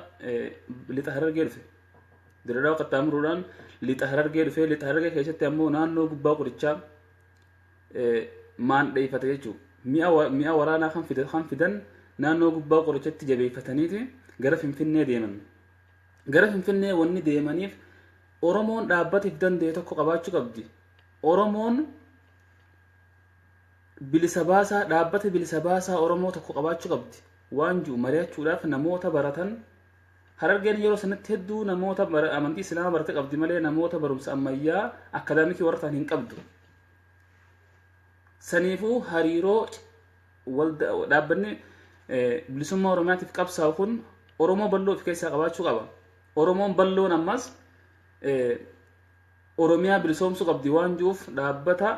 lixa Harargee dhufe. Dirreedhaa qaxxaamuruudhaan lixa Harargee dhufe. Lixa Harargee keessatti ammoo naannoo gubbaa qorichaa maandheeffate jechuudha. Mi'a waraanaa kan fidan naannoo gubbaa qorichatti jabeeffataniiti gara Finfinnee deeman. Gara Finfinnee wanni deemaniif Oromoon dhaabbatiif danda'e tokko qabaachuu qabdi. Oromoon bilisa baasaa, dhaabbata bilisa baasaa Oromoo tokko qabaachuu qabdi. Waan jiru mari'achuudhaaf namoota baratan. Harargeen yeroo sanatti hedduu namoota amantii Islaamaa barate qabdi malee namoota barumsa ammayyaa akadaamikii warra ta'an hin qabdu. Saniifuu hariiroo dhaabbanni bilisummaa Oromiyaatiif qabsaa'u kun Oromoo bal'oo of keessaa qabaachuu qaba. Oromoon bal'oon ammas Oromiyaa bilisoomsuu qabdi waan jiruuf dhaabbata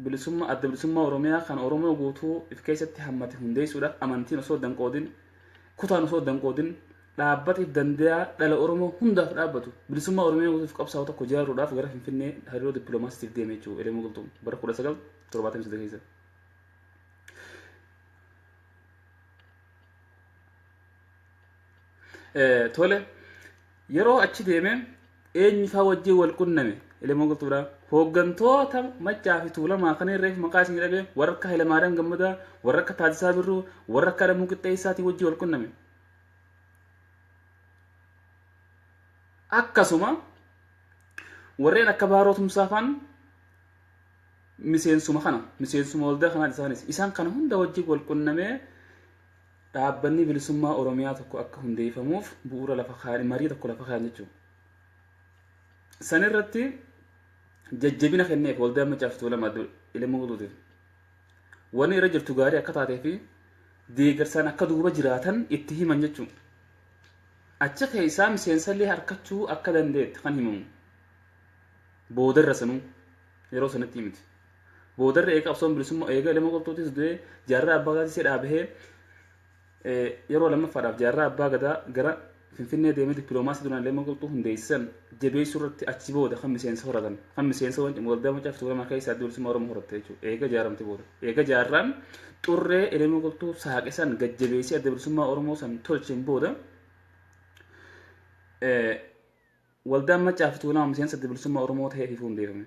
bilisummaa Adda Bilisummaa Oromiyaa kan Oromoo guutuu of keessatti hammate hundeessuudhaaf, amantiin osoo danqoodin, kutaan osoo danqoodin, dhaabbata if danda'a dhala Oromoo hundaaf dhaabbatu, bilisummaa Oromiyaa guutuuf qabsaa'u tokko ijaaruudhaaf gara Finfinnee hariiroo dippiloomaasiitiif deeme jechuudha Elemoo Qilxuu bara 1973 keessa. Tole, yeroo achi deeme eenyufaa wajjin wal qunname Elemoo Qilxuudhaa? Hooggantoota Maccaa fi Tuulamaa kan irreef maqaa isin dhabe, warra akka Hayilamaariyaam Gammadaa, warra akka Taasisaa Birruu, warra akka Alamuu Qixxeessaatii wajjin wal qunname. Akkasuma warreen akka Baaroo Tumsaa faan miseensuma kana, miseensuma waldaa kanaa isaanis. Isaan kana hunda wajjin wal qunnamee dhaabbanni bilisummaa Oromiyaa tokko akka hundeeffamuuf bu'uura lafa kaa'an, marii tokko lafa kaa'an jechuudha. San irratti jajjabina kenneef waldaan Maccaa fi Tuulamaa Elemoo Qilxuutiif. Wanni irra jirtu gaarii akka taatee fi deeggarsaan akka duuba jiraatan itti himan jechuudha. Achi keessaa miseensallee harkachuu akka dandeetti kan himamu. Boodarra sanuu yeroo sanatti miti. Boodarra eega qabsoon bilisummaa, eega Elemoo Qilxuutis du'ee, jaarraa abbaa gadaatis dhaabahee, yeroo lammaffaadhaaf jaarraa abbaa gadaa gara Finfinnee deemee dippiloomaasii duraan Elemoo Qilxuu hundeessisan jabeessuu irratti achi booda kan miseensa horatan, kan miseensa waldaa Maccaa fi Tuulamaa keessaa Adda Bilisummaa Oromoo horatte jechuudha. Eega jaaramte booda. Eega jaarraan xurree Elemoo Qilxuu saaqe san gajjabeessee Adda Bilisummaa Oromoo san tolcheen booda waldaan Maccaa fi Tuulamaa miseensa Adda Bilisummaa Oromoo ta'ee fi hundeeffame.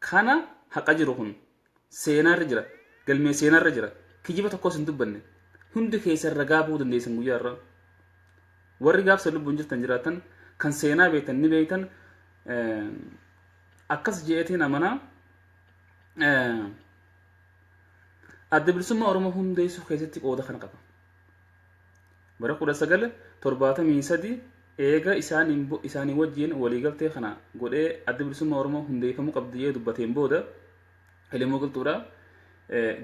Kana haqa jiru kun seenaarra jira. Galmee seenaarra jira. Kijiba tokkos hin dubbanne. Hundi keessan ragaa bu'uu dandeessan guyyaa irraa. Warri gaafsa lubbuun jirtan jiraatan kan seenaa beektan ni beektan, akkas je'eetiin amanaa. Adda Bilisummaa Oromoo hundeessuu keessatti qooda kana qaba. Bara 1973 eega isaanii wajjin waliigaltee kana godhee Adda Bilisummaa Oromoo hundeeffamuu qabdi jedhee dubbateen booda Elemoo Qilxuudhaa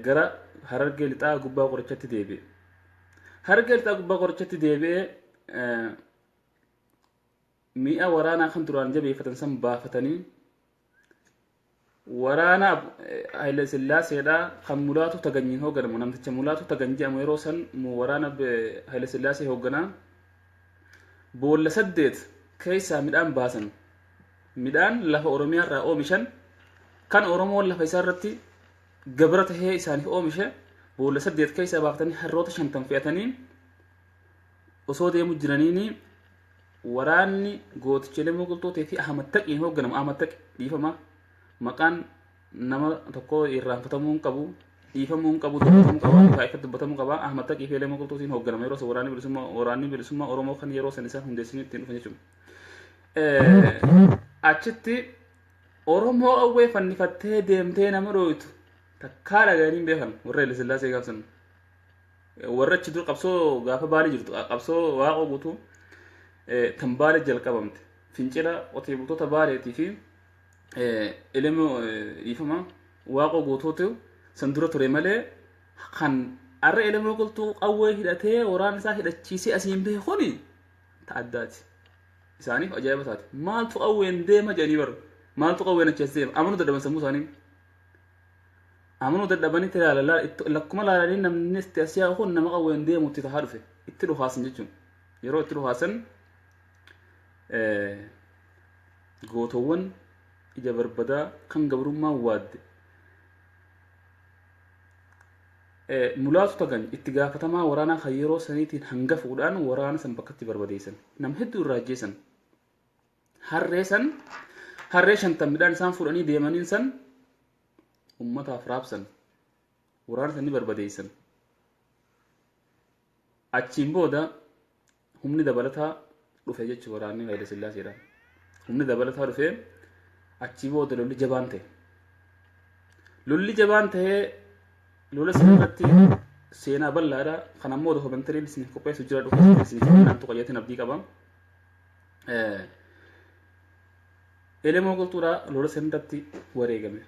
gara Harargee Lixaa Gubbaa Qorichatti deebi'e. Harargee Lixaa Gubbaa Qorichatti deebi'ee mi'a waraanaa kan duraan jabeeffatan san baafatanii waraana Haile Sillaaseedhaa kan Mulaatu Taganyiin hoogganamu, namticha Mulaatu Tagany jedhamu, yeroo san waraana Haile Sillaasee hoogganaa, boolla 8 keessaa midhaan baasan. Midhaan lafa Oromiyaa irraa oomishan kan Oromoon lafa isaa irratti gabra tahee isaaniif oomishe boolla 8 keessaa baafatanii harroota 50 fe'atanii osoo deemu jiraniini waraanni gooticha Elemoo Qilxuutii fi Ahmad Taqiin hoogganamu, Ahmad Taqi, dhiifama, maqaan nama tokko irraanfatamuu hin qabu, dhiifamuu hin qabu, dubbatamuu qaba, ifaa ifatti dubbatamuu qaba. Ahmad Taqii fi Elemoo Qilxuutiin hoogganama yeroo san waraanni bilisummaa Oromoo kan yeroo san isaan hundeessanii ittiin dhufan jechuudha. Achitti Oromoo qawwee fannifattee deemtee nama dhooytu takkaa dhaga'anii hin beekan warra Haile Sillaasee gaafsan. Warra achi dur qabsoo gaafa Baalee jirtu, qabsoo Waaqoo Guutuu tan Baalee jalqabamte, fincila qotee bultoota Baaleetii fi Elemoo, dhiifama, Waaqoo Guutuutu san dura ture malee kan arra Elemoo Qilxuu qawwee hidhatee waraana isaa hidhachiisee asiin bahe kuni ta addaati. Isaaniif ajaa'iba taate. Maaltu qawween deema jedhanii baru. Maaltu qawween achi as deema? Amanuu dadhaban sammuu isaanii. Amanuu dadhabanii ilaalaa lakkuma laalanii namni itti as yaa'u kun nama qawween deemu itti tahaa dhufe. Itti dhukaasan jechuun. Yeroo itti dhukaasan gootowwan ija barbadaa kan gabrummaa waadde Mulaatu Tagany itti gaafatamaa waraanaa kan yeroo saniitiin hangafuudhaan waraana san bakkatti barbadeessan. Nama hedduu irraa ajjeesan. Harree san, harree 50 midhaan isaan fuudhanii deemaniin san ummataaf raabsan. Waraana san ni barbadeessan. Achiin booda humni dabalataa dhufe jechuudha waraanni Haayile Sillaaseedhaan. Humni dabalataa dhufee achii booda lolli jabaan ta'e. Lolli jabaan ta'ee lola sana irratti seenaa bal'aadha. Kan ammoo dookumentariin isiniif qopheessu jira, dhufe isiniif kennaan tuqa jeetiin abdii qaba. Elemoo Qilxuudhaa lola sana irratti wareegame.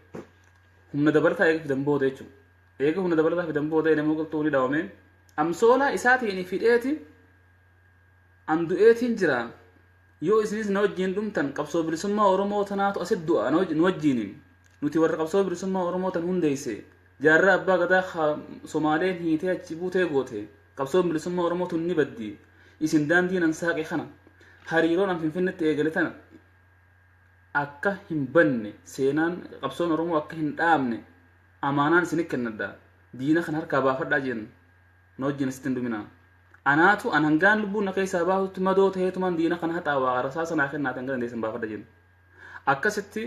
Humna dabalataa eega fidan booda jechuudha. Eega humna dabalataa fidan booda Elemoo Qilxuu ni dhawame. Amsoolaa isaatiin fidheeti an du'eetiin jira. Yoo isinis na wajjin dhumtan qabsoo bilisummaa Oromoo tanaatu asit du'a nu wajjiniin. Nuti warra qabsoo bilisummaa Oromoo tan hundeesse. Jaarraa Abbaa Gadaa Somaaleen hiitee achi buutee goote. Qabsoon bilisummaa Oromoo tun ni baddi. Isin daandii nan saaqe kana, hariiroon an Finfinnetti eegale tana akka hin banne, seenaan qabsoon Oromoo akka hin dhaabne amaanaan isinit kennadha. Diina kana harkaa baafadhaa jenna. Na wajjin asitti hin dhuminaa. Anaatu an hangaan lubbuun na keessaa baasutti madoo ta'eetumaan diina kana haxaawaa rasaa sanaa kennaa hanga dandeessan baafadha jenna. Akkasitti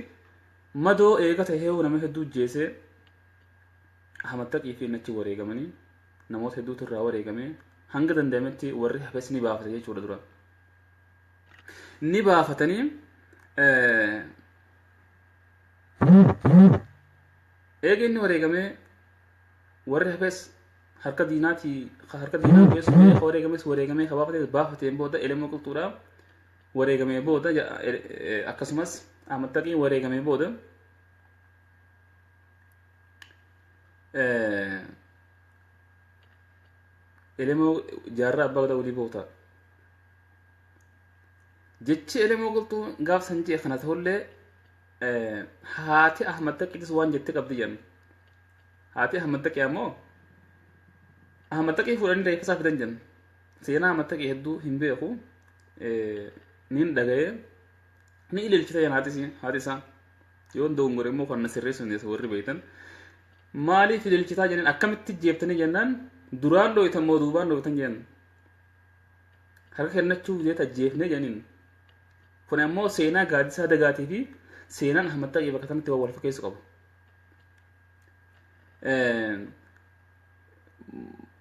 madoo eega tahee nama hedduu jeesee Ahmad Taqii fi inni achi wareegamanii namoota hedduutu irraa wareegamee hanga danda'ametti warri hafes ni baafate jechuudha dura. Ni baafatanii eega inni wareegamee warri hafes harka diinaatii harka diinaa bu'ees bu'ee wareegames wareegamee ka baafates baafateen booda Elemoo Qilxuudhaa wareegamee booda, akkasumas Ahmad Taqiin wareegamee booda Elemoo Jaarraa Abbaa Gadaa walii bootaa. Jechi Elemoo Qilxuu gaaf san jee kana ta'ullee haati Ahmad Taqiitis waan jette qabdi jedhan. Haati Ahmad Taqii ammoo Ahmad Taqii fuudhanii reeffa isaa fidan jedhan. Seenaa Ahmad Taqii hedduu hin beeku. Nin dhaga'ee ni ililchite jedhan haati isaa. Yoon dogongore immoo kan na sirreessu hin warri beektan. Maaliif ililchitaa jedhan, akkamitti jeeftanii jennaan, duraan dhooytan moo duubaan dhooytan jedhan. Harka kennachuuf jeeta ajjeefnee jedhaniin. Kun ammoo seenaa Gaaddisaa Dagaatii fi seenaan Ahmad Taqii bakka sanatti waan wal fakkeessu qabu.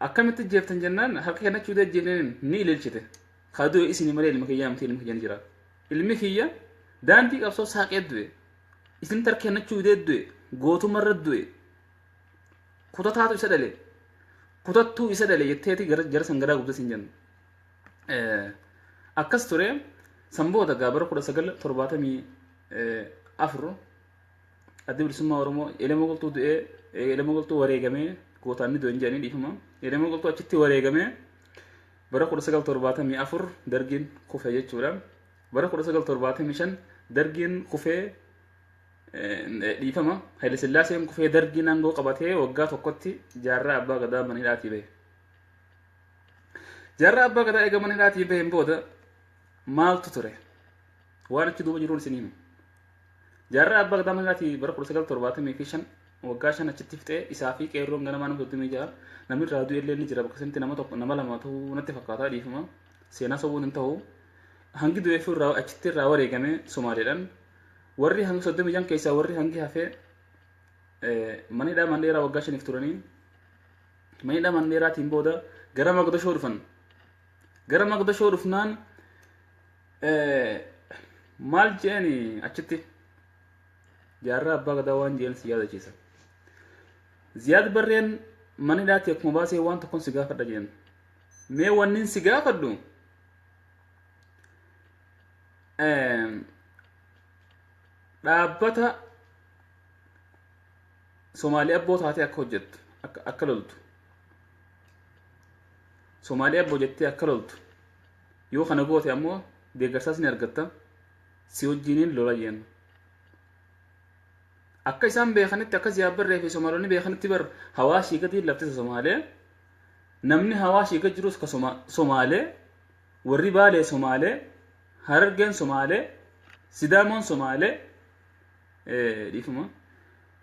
Akkamitti jeeftan jennaan harka kennachuu ajjeefneen ni ililchite. Kaa du'e isinii malee ilma kiyyaa miti, ilmi kiyya ni jira. Ilmi kiyya daandii qabsoo saaqee du'e. Isin harka kennachuu didee du'e. Gootummaa irra du'e. Kutataatu isa dhale. Kutattuu isa dhale jetteeti gara jara san garaa gubda siin jennu. Akkas ture. San booda gaa bara 1974 Addi Bilisummaa Oromoo Elemoo Qilxuu du'ee, Elemoo Qilxuu wareegamee, gootaan ni du'e hin jedhanii, dhiifama. Elemoo Qilxuu achitti wareegamee bara 1974 Dargiin kufe jechuudha. Bara 1975 Dargiin kufee, dhiifama, Haile Sillaaseen kufee Dargiin aangoo qabatee waggaa tokkotti Jaarraa Abbaa Gadaa mana hidhaatii bahe. Jaarraa Abbaa Gadaa eega mana hidhaatii baheen booda maaltu ture? Waan achi duuba jiruun isin hima. Jaarraa Abbaa Gadaa mana hidhaatii bara 1975 waggaa 5 achitti fixee, isaa fi qeerroon ganamaa nama 36, namni irraa du'e illee ni jira bakka sanitti, nama tokko, nama lama ta'uu natti fakkaata, dhiifama. Seenaa sobuun hin ta'u. Hangi du'ee fi irraa achitti irraa wareegame Somaaleedhaan. Warri hanga 36 keessaa warri hangi hafee mana hidhaa Mandheeraa waggaa 5f turanii, mana hidhaa Mandheeraatiin booda gara Maqdashoo dhufan. Gara Maqdashoo dhufnaan maal je'ani achitti Jaarraa Abbaa Gadaa waan je'an si yaadachiisa. Ziyaad Barreen mana hidhaatti akkuma baasee waan tokkon si gaafadha jeen. Mee wannin si gaafadhu dhaabbata Somaalee abboo taatee akka hojjettu, akka loltu, Somaalee abboo jettee akka loltu, yoo kana goote ammoo deeggarsaas ni argatta, si wajjiniin lola jeen. Akka isaan beekanitti, akka Ziyaad Barree fi Somaalonni beekanitti, bar Hawaashii gadi laftisa Somaalee, namni Hawaashii gad jirus ka Somaalee, warri Baalee Somaalee, Harargeen Somaalee, Sidaamoon Somaalee, dhiifama,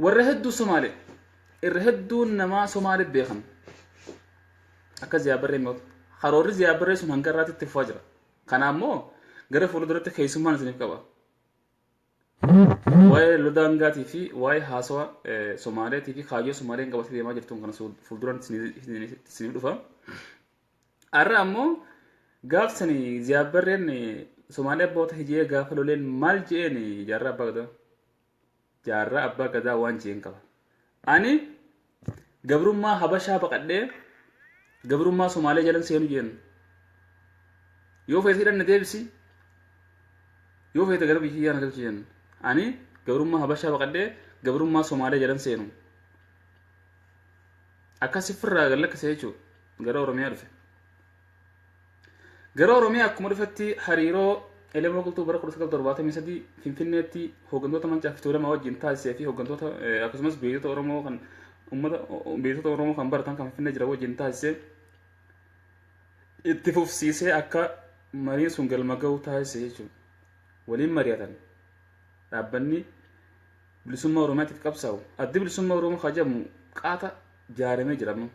warra hedduu Somaalee, irra hedduun namaa Somaalee beekan. Akka Ziyaad Barree mootu karoorri Ziyaad Barree sun hanga irraatti itti fufaa jira. Kana ammoo gara fuulduratti keessummaan isiniif qaba. Waa'ee lola daangaatii fi waa'ee haasawa Somaaleetii fi kaayyoo Somaaleen qabatee deemaa jirtuun kana fuulduraan isiniif dhufa. Har'a ammoo gaafsani Ziyaad Barreen Somaalee abboota hijee gaafa loleen maal je'een Jaarraa Abbaa Gadaa? Jaarraa Abbaa Gadaa waan je'een qaba. Ani gabrummaa Habashaa baqadhee gabrummaa Somaalee jalan seenu jeen. Yoo feete hidhanne deebisi, yoo feete gara biyya kiyyaa na galchi jeen. Ani gabrummaa Habashaa baqadhee gabrummaa Somaalee jalan seenu. Akkas firraa gad lakkisee jechuudha. Gara Oromiyaa dhufe. Gara Oromiyaa akkuma dhufetti hariiroo Elemoo Qilxuu bara 1973 Finfinneetti hooggantoota Maccaa fi Tuulamaa wajjin taasisee fi hooggantoota, akkasumas beektota Oromoo kan uummata, beektota Oromoo kan baratan kan Finfinnee jiran wajjin taasisee itti fufsiisee akka mariin sun galma ga'u taasise jechuudha. Waliin mari'atan. Dhaabbanni bilisummaa Oromiyaatiif qabsaa'u Addi Bilisummaa Oromoo kajamu qaata jaaramee jira amma.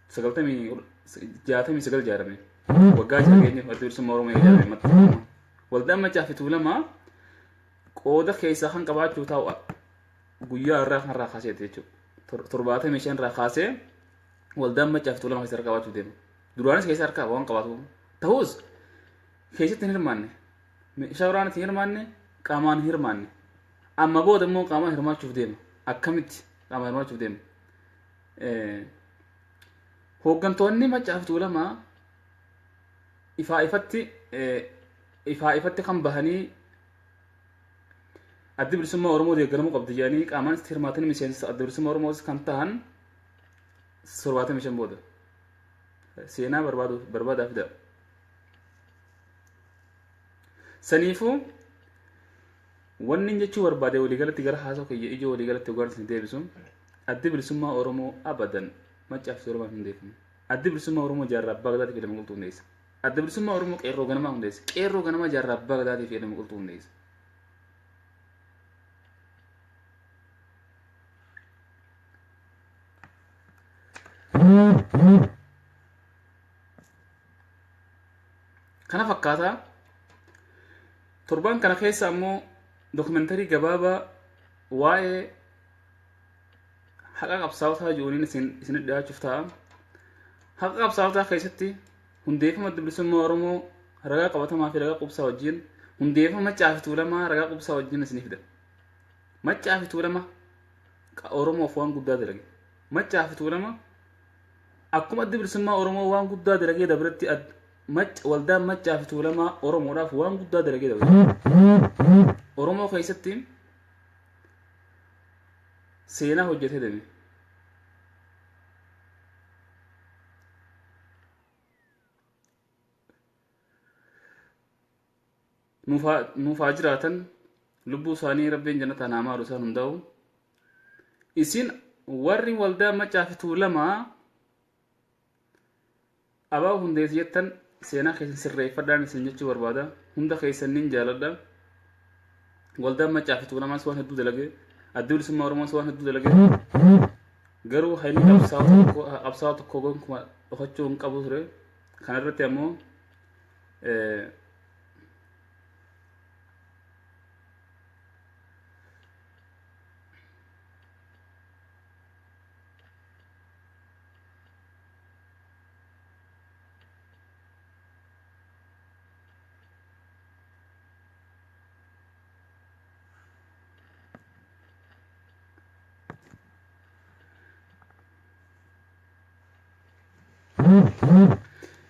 69 ijaarame. Waggaa 6 keenya Adda Bilisummaa Oromoo ijaarame ammatti. Waldaan Maccaa fi Tuulamaa qooda keessaa kan qabaachuu taa'u guyyaa irraa kan irraa kaaseeti jechuudha. 75 irraa kaasee Waldaan Maccaa fi Tuulamaa keessa harka qabaachuu deema. Duraanis keessa harka waan qabaatu ta'us keessatti hin hirmaanne. Meeshaa waraanaatti hin hirmaanne, qaamaan hin hirmaanne. Amma booda immoo qaamaan hirmaachuuf deema. Akkamitti qaamaan hirmaachuuf deema? Hooggantoonni Maccaa fi Tuulamaa ifaa ifatti kan bahanii Addi Bilisummaa Oromoo deeggaramuu qabdi jedhanii qaamaan itti hirmaatanii miseensa Adda Bilisummaa Oromoos kan tahan 75 booda seenaa barbaadu barbaadaa fida. Saniifuu wanni inni jechuu barbaade, waliigalatti gara haasoo kiyya ijoo waliigalatti hoggaan isin deebisu, Addi Bilisummaa Oromoo abadan Maccaa fi Tuulamaan hundeeffame. Addi Bilisummaa Oromoo Jaarraa Abbaa Gadaatii fi Elema Qilxuu hundeessa. Adda Bilisummaa Oromoo Qeerroo Ganamaa hundeessa. Qeerroo Ganamaa Jaarraa Abbaa Gadaatii fi Elema Qilxuu hundeessa. Kana fakkaataa torban kana keessa ammoo dokumentarii gabaabaa waa'ee haqa qabsaa'otaa ji'uuniin isin dhiyaachuuf ta'a. Haqa qabsaa'otaa keessatti hundeeffama Adda Bilisummaa Oromoo ragaa qabatamaa fi ragaa qubsaa wajjin, hundeeffama Maccaa fi Tuulamaa ragaa qubsaa wajjin isinii fida. Maccaa fi Tuulama Oromoof waan guddaa dalage. Maccaa fi Tuulama akkuma Addi Bilisummaa Oromoo waan guddaa dalagee dabretti, waldaan Maccaa fi Tuulamaa Oromoodhaaf waan guddaa dalagee dabre. Oromoo keessatti seenaa hojjetee deeme. Nuuf haa jiraatan, lubbuu isaanii Rabbiin jannataan haa maaru isaan hundaa'u. Isin warri waldaa Maccaa fi Tuulamaa ABO hundeessi jettan, seenaa keessan sirreeffadhaan isin jechuu barbaada. Hunda keessan nin jaaladha. Waldaan Maccaa fi Tuulamaas waan hedduu dalage. Addi Bilisummaa Oromoos waan hedduu dalage. Garuu hayni qabsaa'oo tokko gonkumaa dhokachuu hin qabu ture. Kanarratti ammoo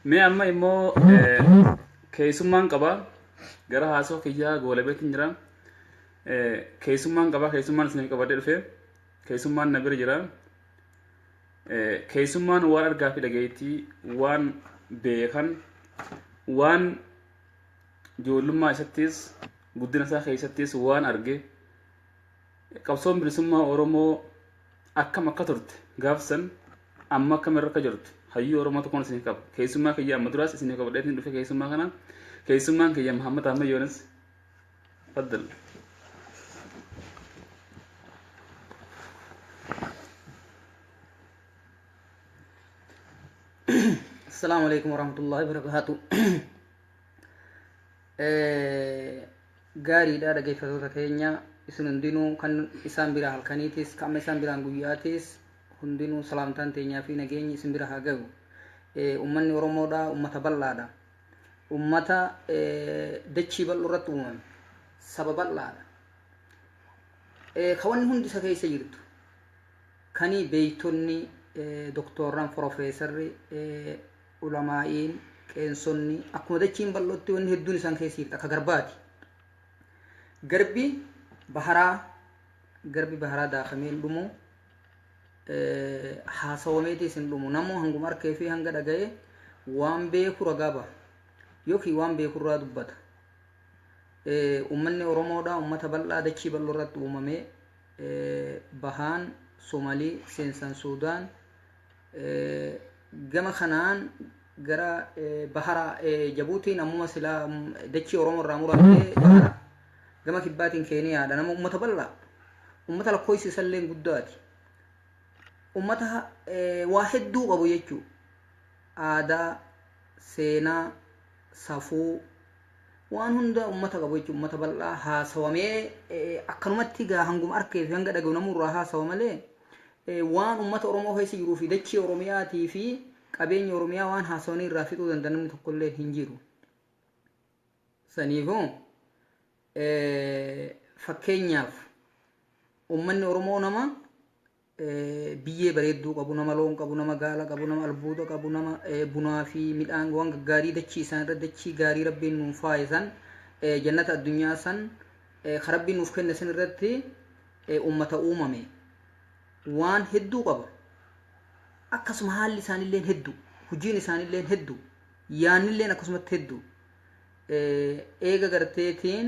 Mee amma immoo keessummaan qaba. Gara haasoo kiyyaa goolabeetiin jira. Keessummaan qaba. Keessummaan isiniif qabadhee dhufe. Keessummaan na bira jira. Keessummaan waan argaa fi dhageettii, waan beekan, waan ijoollummaa isattis guddina isaa keessattis waan arge, qabsoon bilisummaa Oromoo akkam akka turte gaafsan, amma akkam irra akka jirtu, hayyuu Oromoo tokkoon isiniif qaba. Keessummaa kiyya amma duraas isiniif qabadheetiin dhufe keessummaa kana. Keessummaan kiyya Muhammad Ahmad Yoonis. Faddal. السلام عليكم ورحمة الله وبركاته. Gaariidha, dhaggeeffattoota keenya isin hundinuu, kan isaan biraa halkaniitis kan amma isaan biraan guyyaatis, hundinuu salaamtaan teenyaa fi nageenyi isin bira haa gahu. Ummanni Oromoodha ummata bal'aadha. Ummata dachii bal'oo irratti uumame, saba bal'aadha. Ka wanni hundi isa keessa jirtu, kani beeytonni, doktorran, profeesarri, ulamaa'iin, qeensonni, akkuma dachiin bal'ootti wanni hedduun isaan keessa jirti, akka garbaati. Garbi baharaa, garbi baharaa daakamee hin dhumu, haasawameetis hin dhumu. Namuu hanguma arkee fi hanga dhaga'e waan beeku ragaa baha yookiin waan beeku irraa dubbata. Uummanni Oromoodha uummata bal'aa dachii bal'oo irratti uumamee, bahaan Somalii, seensan Suudaan, gama kanaan gara bahara Jabuutiin ammuma silaa dachii Oromoo irraa muramtee bahara gama kibbaatiin Keeniyaadha. Nama uummata bal'aa, uummata lakkoofsi isallee guddaati, uummata waa hedduu qabu jechuu, aadaa, seenaa, safuu, waan hunda uummata qabu jechuu. Uummata bal'aa haasawamee akkanumatti gaa hanguma arkee fi hanga dhagahu namurraa haasawa malee, waan uummata Oromoo keessa jiruu fi dachii Oromiyaatii fi qabeenya Oromiyaa waan haasawanii irraa fixuu danda'an namni tokkollee hin jiru. Saniifuu fakkeenyaaf uummanni Oromoo nama biyyee bareedduu qabu, nama loon qabu, nama gaala qabu, nama albuuda qabu, nama bunaa fi midhaan waan gaggaarii dachii isaan irra, dachii gaarii Rabbiin nuuf faaye san, jannata addunyaa san ka Rabbiin nuuf kenne san irratti uummata uumame waan hedduu qaba. Akkasuma haalli isaanilleen hedduu, hojiin isaanilleen hedduu, yaannilleen akkasumatti hedduu. Eega garteetiin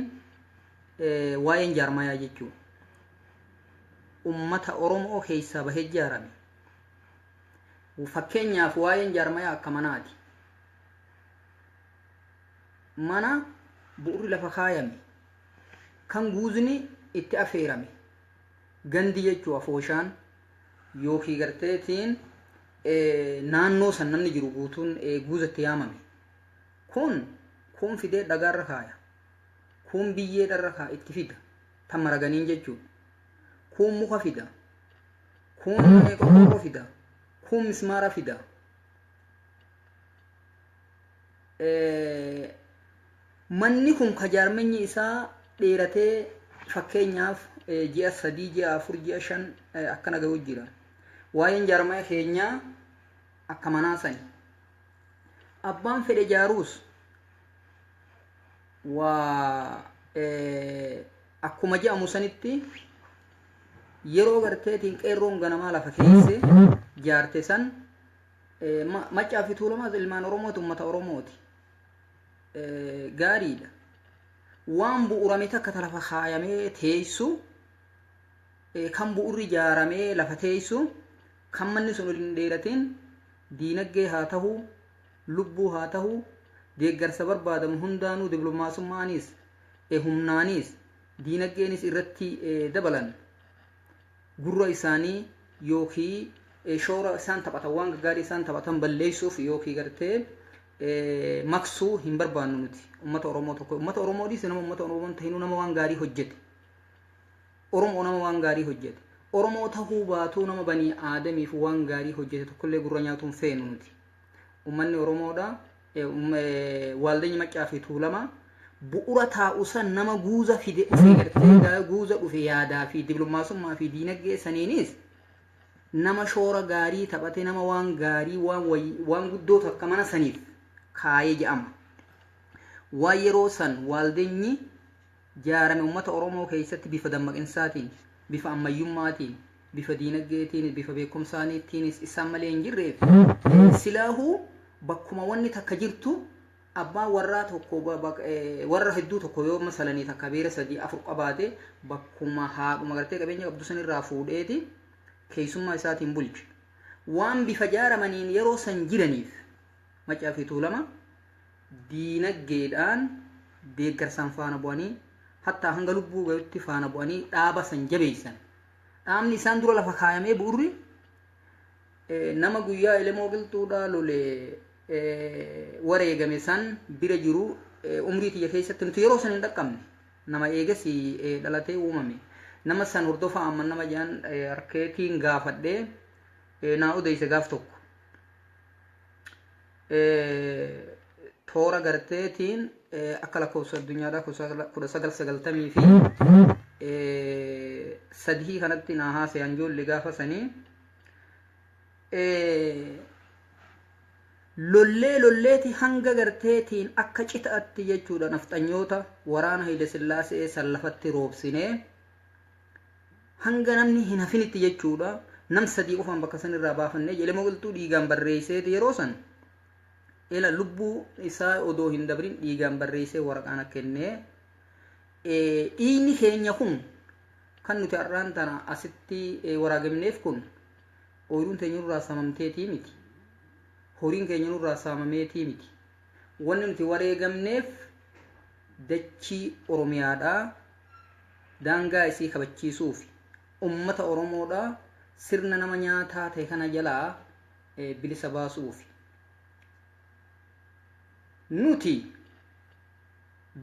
waa'een jaarmayaa jechuun ummata Oromoo keessaa bahee ijaarame. Fakkeenyaaf waa'een jaarmayaa akka manaati. Mana bu'urri lafa kaayame, kan guuzni itti afeerame, gandi jechuu afooshaan yookiin garteetiin naannoo san namni jiru guutuun guuzatti yaamame. Kun fidee dhagaarra kaaya. Kun biyyeedharra kaaya itti fida. Tan maraganiin jechuudha. Kun muka fida. Kun qorqorroo fida. Kun mismaara fida. Manni kun ka jaarmenyi isaa dheeratee, fakkeenyaaf Ji'a 3, ji'a 4, ji'a 5 akkana gahu jira. Waa'een jaarmaya keenyaa akka manaa sani. Abbaan fedhe jaaruus waa akkuma je'amu sanitti yeroo garteetiin qeerroon ganamaa lafa keesse jaarte san. Maccaa fi Tuulamaas ilmaan Oromooti, ummata Oromooti. Gaariidha. Waan bu'urame takka ta lafa kaayamee teessu, kan bu'urri ijaaramee lafa teessu, kan manni sun hin dheeratin, diinaggee haa ta'u, lubbuu haa ta'u, deeggarsa barbaadamu hundaanuu diplomaasummaanis, humnaanis, diinaggeenis irratti dabalan, gurra isaanii yookiin shoora isaan taphatan, waan gaggaarii isaan taphatan balleessuuf yookiin gartee maqsuu hin barbaannu nuti. Ummata Oromoo tokko, ummata Oromoo dhiise, nama ummata Oromoo tahinuu, nama waan gaarii hojjete, Oromoo nama waan gaarii hojjete, Oromoo tahuu baatuu, nama banii aadamiif waan gaarii hojjete tokkollee gurra nyaatuun feenu nuti. Ummanni Oromoodha, Waaldenyi Maccaa fi Tuulama bu'ura taa'u san nama guuza fide dhufee gartee guuza dhufe yaadaa fi diplomaasummaa fi diinagdee saniinis nama shoora gaarii taphate, nama waan gaarii, waan guddoo takka mana saniif kaayee je'ama. Waan yeroo san waaldenyi jaarame uummata Oromoo keessatti bifa dammaqinsaatiin, bifa ammayyummaatiin, bifa diinagdeetiin, bifa beekumsaaniitiinis isaan malee hin jirreef, silaahuu bakkuma wanni takka jirtu abbaan warraa tokko warra hedduu tokko yoo masalanii takka beera 3, 4 qabaate, bakkuma haadhuma gartee qabeenya qabdu sanirraa fuudheeti keessummaa isaatiin bulche. Waan bifa jaaramaniin yeroo san jiraniif Maccaa fi Tuulama diinagdeedhaan deeggarsaan faana bu'anii, hattaa hanga lubbuu gayutti faana bu'anii dhaaba san jabeessan. Dhaabni isaan dura lafa kaayamee bu'urri nama guyyaa Elemoo Qilxuudhaa lole wareegame san bira jiru, umrii tiyya keessatti nuti yeroo san hin dhaqqabne, nama eegas dhalatee uumame, nama san hordofaa amma nama jedhan harkeetiin gaafadhee naa odeesse gaaf tokko. Toora garteetiin akka lakkoofsa addunyaadhaa 1993 kanatti naa haasayan ijoollee gaafa sanii. Lollee lolleeti hanga garteetiin akka citaatti jechuudha nafxanyoota waraana Hayila Sillaasee san lafatti roobsinee hanga namni hin hafinitti jechuudha, nam 3 qofaan bakka san irraa baafannee. Elemoo Qilxuu dhiigaan barreesseeti yeroo san ila lubbuu isaa odoo hin dabrin dhiigaan barreessee waraqaan akka kennee. Dhiigni keenya kun kan nuti har'aan tana asitti waraagamneef kun ooyiruun teenya nurraa saamamteetii miti, horiin keenya nurraa saamameetii miti. Wanni nuti wareegamneef dachii Oromiyaadhaa daangaa isii kabachiisuuf, ummata Oromoodhaa sirna nama nyaataa ta'e kana jalaa bilisa baasuuf. Nuti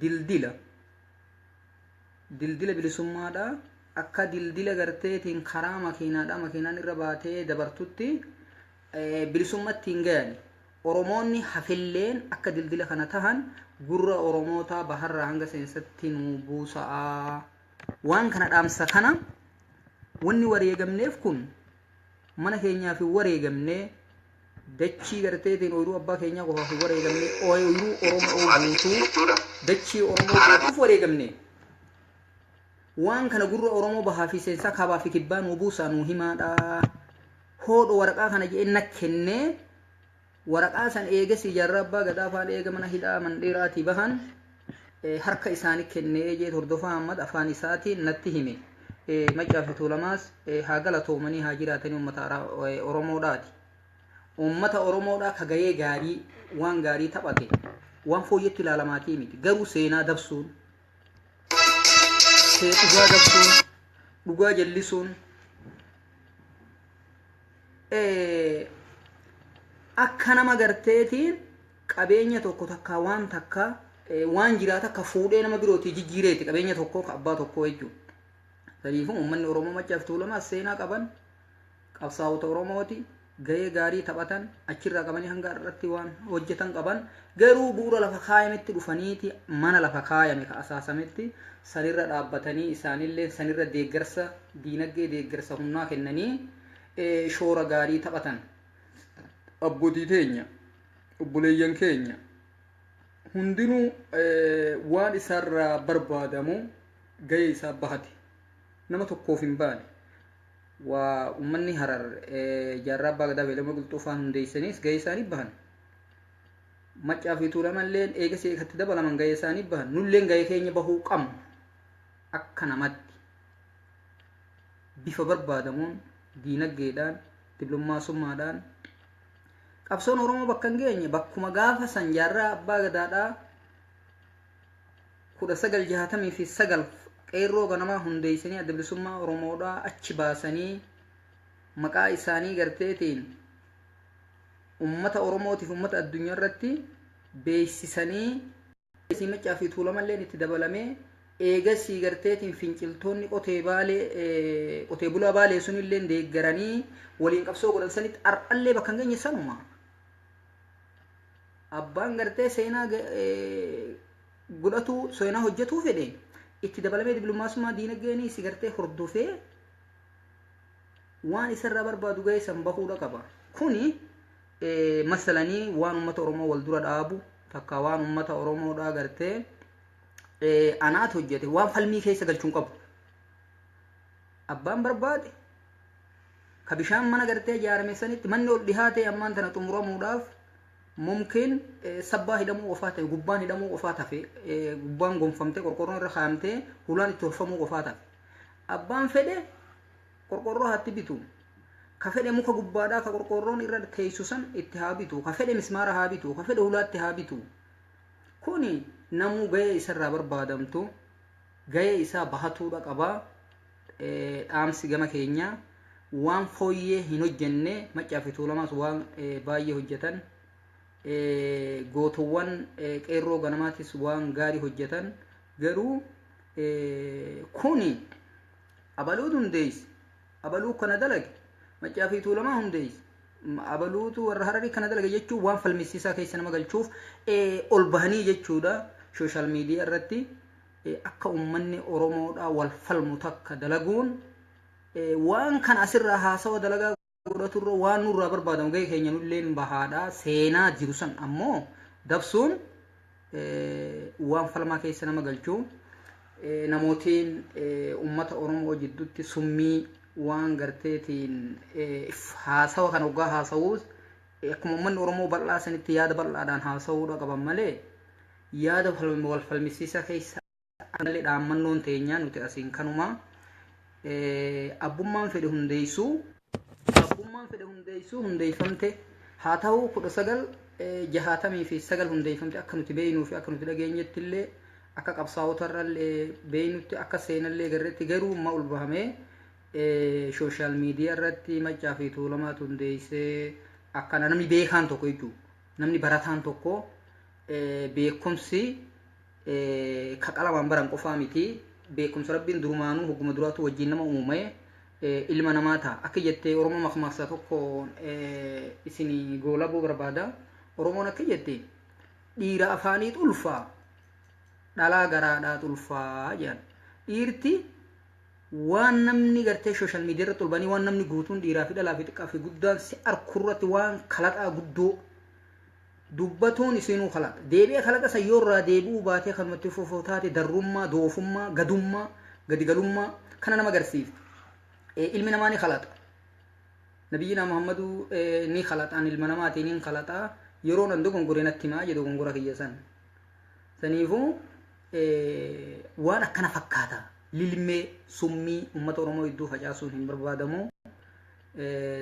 dildila bilisummaadhaa akka dildila garteetiin karaa makiinaadhaa makiinaan irra baatee dabartutti bilisummatti hin gayan. Oromoonni hafilleen akka dildila kana tahan gurra Oromootaa baharraa hanga seensatti nu buusa'aa. Waan kana dhaamsa kana, wanni wareegamneef kun mana keenyaaf hin wareegamnee, dachii garteetiin ooyiruu abbaa keenyaa qofaaf hin wareegamnee, ooyiruu Oromoo guutuu, dachii Oromoo guutuuf wareegamne. Waan kana gurra Oromoo bahaa fi seensaa, kaabaa fi kibbaa nuu buusaa, nuu himaadha. Hoodho waraqaa kana jedhee na kennee, waraqaa san eegas Jaarraa Abbaa Gadaa faan eega mana hidhaa mandheeraatii bahan harka isaanii kennee jee Hordofaa Ahmad afaan isaatiin natti hime. Maccaa fi Tuulamaas haa galatoomanii haa jiraatanii, uummata Oromoodhaati. Uummata Oromoodhaa ka gahee gaarii, waan gaarii taphate waan fooyyatti ilaalamaatii miti. Garuu seenaa dabsuun, dhugaa dabsuun, dhugaa jallisuun akka nama garteetiin qabeenya tokko takka waan takka waan jiraa takka fuudhee nama birootii jijjiireeti qabeenya tokko ka abbaa tokkoo jechuudha. Saniifuu uummanni Oromoo Maccaaf Tuulamaa seenaa qaban, qabsaa'ota Oromooti. Gahee gaarii taphatan, achirraa qabanii hanga irratti waan hojjetan qaban. Garuu bu'uura lafa kaayametti dhufaniiti, mana lafa kaayame ka asaasametti sanirra dhaabbatanii, isaanillee sanirra deeggarsa diinagdee, deeggarsa humnaa kennanii shoora gaarii taphatan. Abbootii teenya, obboleeyyan keenya hundinuu waan isaarraa barbaadamu gahee isaa bahate, nama tokkoof hin baane. Waa ummanni Harar Jaarraa Abbaa Gadaa Beelama Qilxuufaan hundeessaniis gahee isaanii bahan. Maccaa fi Tuulamalleen eegas eegatti dabalaman gahee isaanii bahan. Nulleen gahee keenya bahuu qabna. Akka namatti bifa barbaadamuun, diinagdeedhaan, dippiloomaasummaadhaan qabsoon Oromoo bakka hin geenye bakkuma gaafa san Jaarraa Abbaa Gadaadhaa 1969 Qeerroo Ganamaa hundeessanii, Adda Bilisummaa Oromoodhaa achi baasanii, maqaa isaanii garteetiin ummata Oromootiif ummata addunyaa irratti beeksisanii, Maccaa fi Tuulamalleen itti dabalamee, eegasii garteetiin finciltoonni qotee baalee, qotee bulaa Baalee sunillee deeggaranii waliin qabsoo godhan sanitti har'allee bakka hin geenye sanuma. Abbaan gartee seenaa godhatu, seenaa hojjetuu fedhe, itti dabalamee dippiloomaasummaa diinagdeenii si gartee hordofee waan isarraa barbaadu gahee san bahuudha qaba. Kuni masalanii waan uummata Oromoo wal dura dhaabu takka, waan uummata Oromoodhaa gartee anaatu hojjete waan falmii keessa galchuun qabu. Abbaan barbaade ka bishaan mana gartee ijaarame sanitti, manni ol dhihaate ammaan tana xumuramuudhaaf mumkin sabbaa hidhamuu qofaa ta'e, gubbaan hidhamuu qofaa tafe, gubbaan gonfamtee, qorqorroon irra kaayamtee, hulaan itti tolfamuu qofaa tafe. Abbaan fedhe qorqorroo haatti bitu. Ka fedhe muka gubbaadhaa ka qorqorroon irra teessu san itti haa bitu. Ka fedhe mismaara haa bitu. Ka fedhe hulaatti haa bitu. Kuni namuu gahee isarraa barbaadamtu gahee isaa bahatuudha qabaa. Dhaamsi gama keenyaa, waan fooyyee hin hojjenne, Maccaa fi Tuulamaas waan baay'ee hojjetan, gootowwan Qeerroo Ganamaatis waan gaarii hojjetan. Garuu kuni abaluu hundeessi, abaluu kana dalage, Maccaa fi Tuulamaa hundeessi, abaluutu warra Hararii kana dalage jechuun waan falmisiisaa keessa nama galchuuf ol bahanii jechuudha. Social media irratti akka uummanni Oromoodhaa wal falmu takka dalaguun, waan kana asirraa haasawa dalagaa godhaturra, waan nurraa barbaadamu gahee keenya nulleen bahaadha. Seenaa jiru san ammoo dabsuun waan falmaa keessa nama galchuu, namootiin uummata Oromoo jidduutti summii waan garteetiin haasawa kan hoggaa haasawuus akkuma uummanni Oromoo bal'aa sanitti yaada bal'aadhaan haasawuudha qaban malee, yaada wal falmisiisaa keessa malee. Dhaammannoon teenyaa nuti asiin kanuma. Abbummaan fedhe hundeessuu, abbummaan fedhe hundeessuu, hundeeffamte haa ta'u, 1969 hundeeffamte akka nuti beeknuu fi akka nuti dhageenyetti illee, akka qabsaa'otarrallee beeknutti, akka seenallee garreetti. Garuu amma ol bahamee social media irratti Maccaa fi Tuulamaatu hundeessee, akkana namni beekaan tokko jechuudha, namni barataan tokko, beekumsi ka qalamaan baran qofaa miti, beekumsa Rabbiin durumaanuu hogguma duraatu wajjin nama uume ilma namaa ta'a. Akka jettee Oromoo makmaaksa tokko isin goolabuu barbaada. Oromoon akka jette, "Dhiira afaanii xulfaa, dhalaa garaadhaa xulfaa" jedhan. Dhiirti waan namni gartee social media irratti olbanii, waan namni guutuun dhiiraa fi dhalaa fi xiqqaa fi guddaan si arkurratti waan kalaqaa guddoo dubbatuun isinuu kalaqa. Deebi'ee kalaqa san yoo irraa deebi'uu baatee kanumatti fufuu taate, darrummaa, doofummaa, gadummaa, gadigalummaa kana nama agarsiifti. Ilmi namaa ni kalaqa. Nabiyyina Muhammadu ni kalaxaan, ilma namaatiin hin kalaxaa, yeroo nan dogongore natti himaa jedhu dogongora kiyya san. Saniifuu waan akkana fakkaata. Lilmee summii uummata Oromoo hedduu facaasuun hin barbaadamu.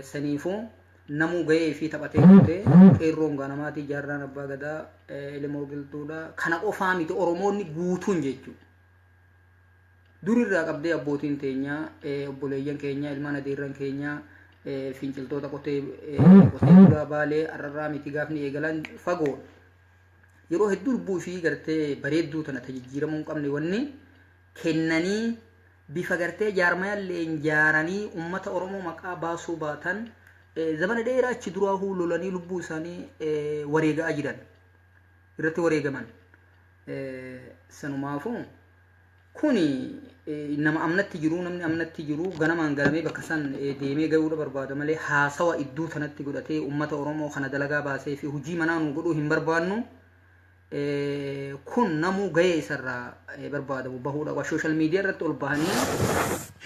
Saniifuu namuu gahee fi taphatee guutee, Qeerroon Ganamaatii, Jaarraan Abbaa Gadaa Elemoo Qilxuudha. Kana qofaa miti, Oromoonni guutuun jechuudha. Durirraa qabdee abbootiin teenyaa, obboleeyyan keenya, ilmaan adeerran keenyaa, finciltoota qotee bulaa Baalee arrarraa miti gaafni eegalan fagoo. Yeroo hedduu lubbuu ishii gartee bareedduu tana tajijjiiramuu hin qabne wanni kennanii, bifa gartee jaarmayallee jaaranii uummata Oromoo maqaa baasuu baatan. Zamana dheeraa achi duraahuu lolanii lubbuu isaanii wareegaa jiran irratti wareegaman. Sanumaafuu kuni nama amnatti jiru, namni amnatti jiru ganamaan galamee bakka san deemee ga'uudha barbaada malee haasawa iddoo tanatti godhatee ummata Oromoo kana dalagaa baasee fi hojii manaa nu godhuu hin barbaannu. Kun namuu gahee isarraa barbaadamu bahuudha. Social media irratti ol bahanii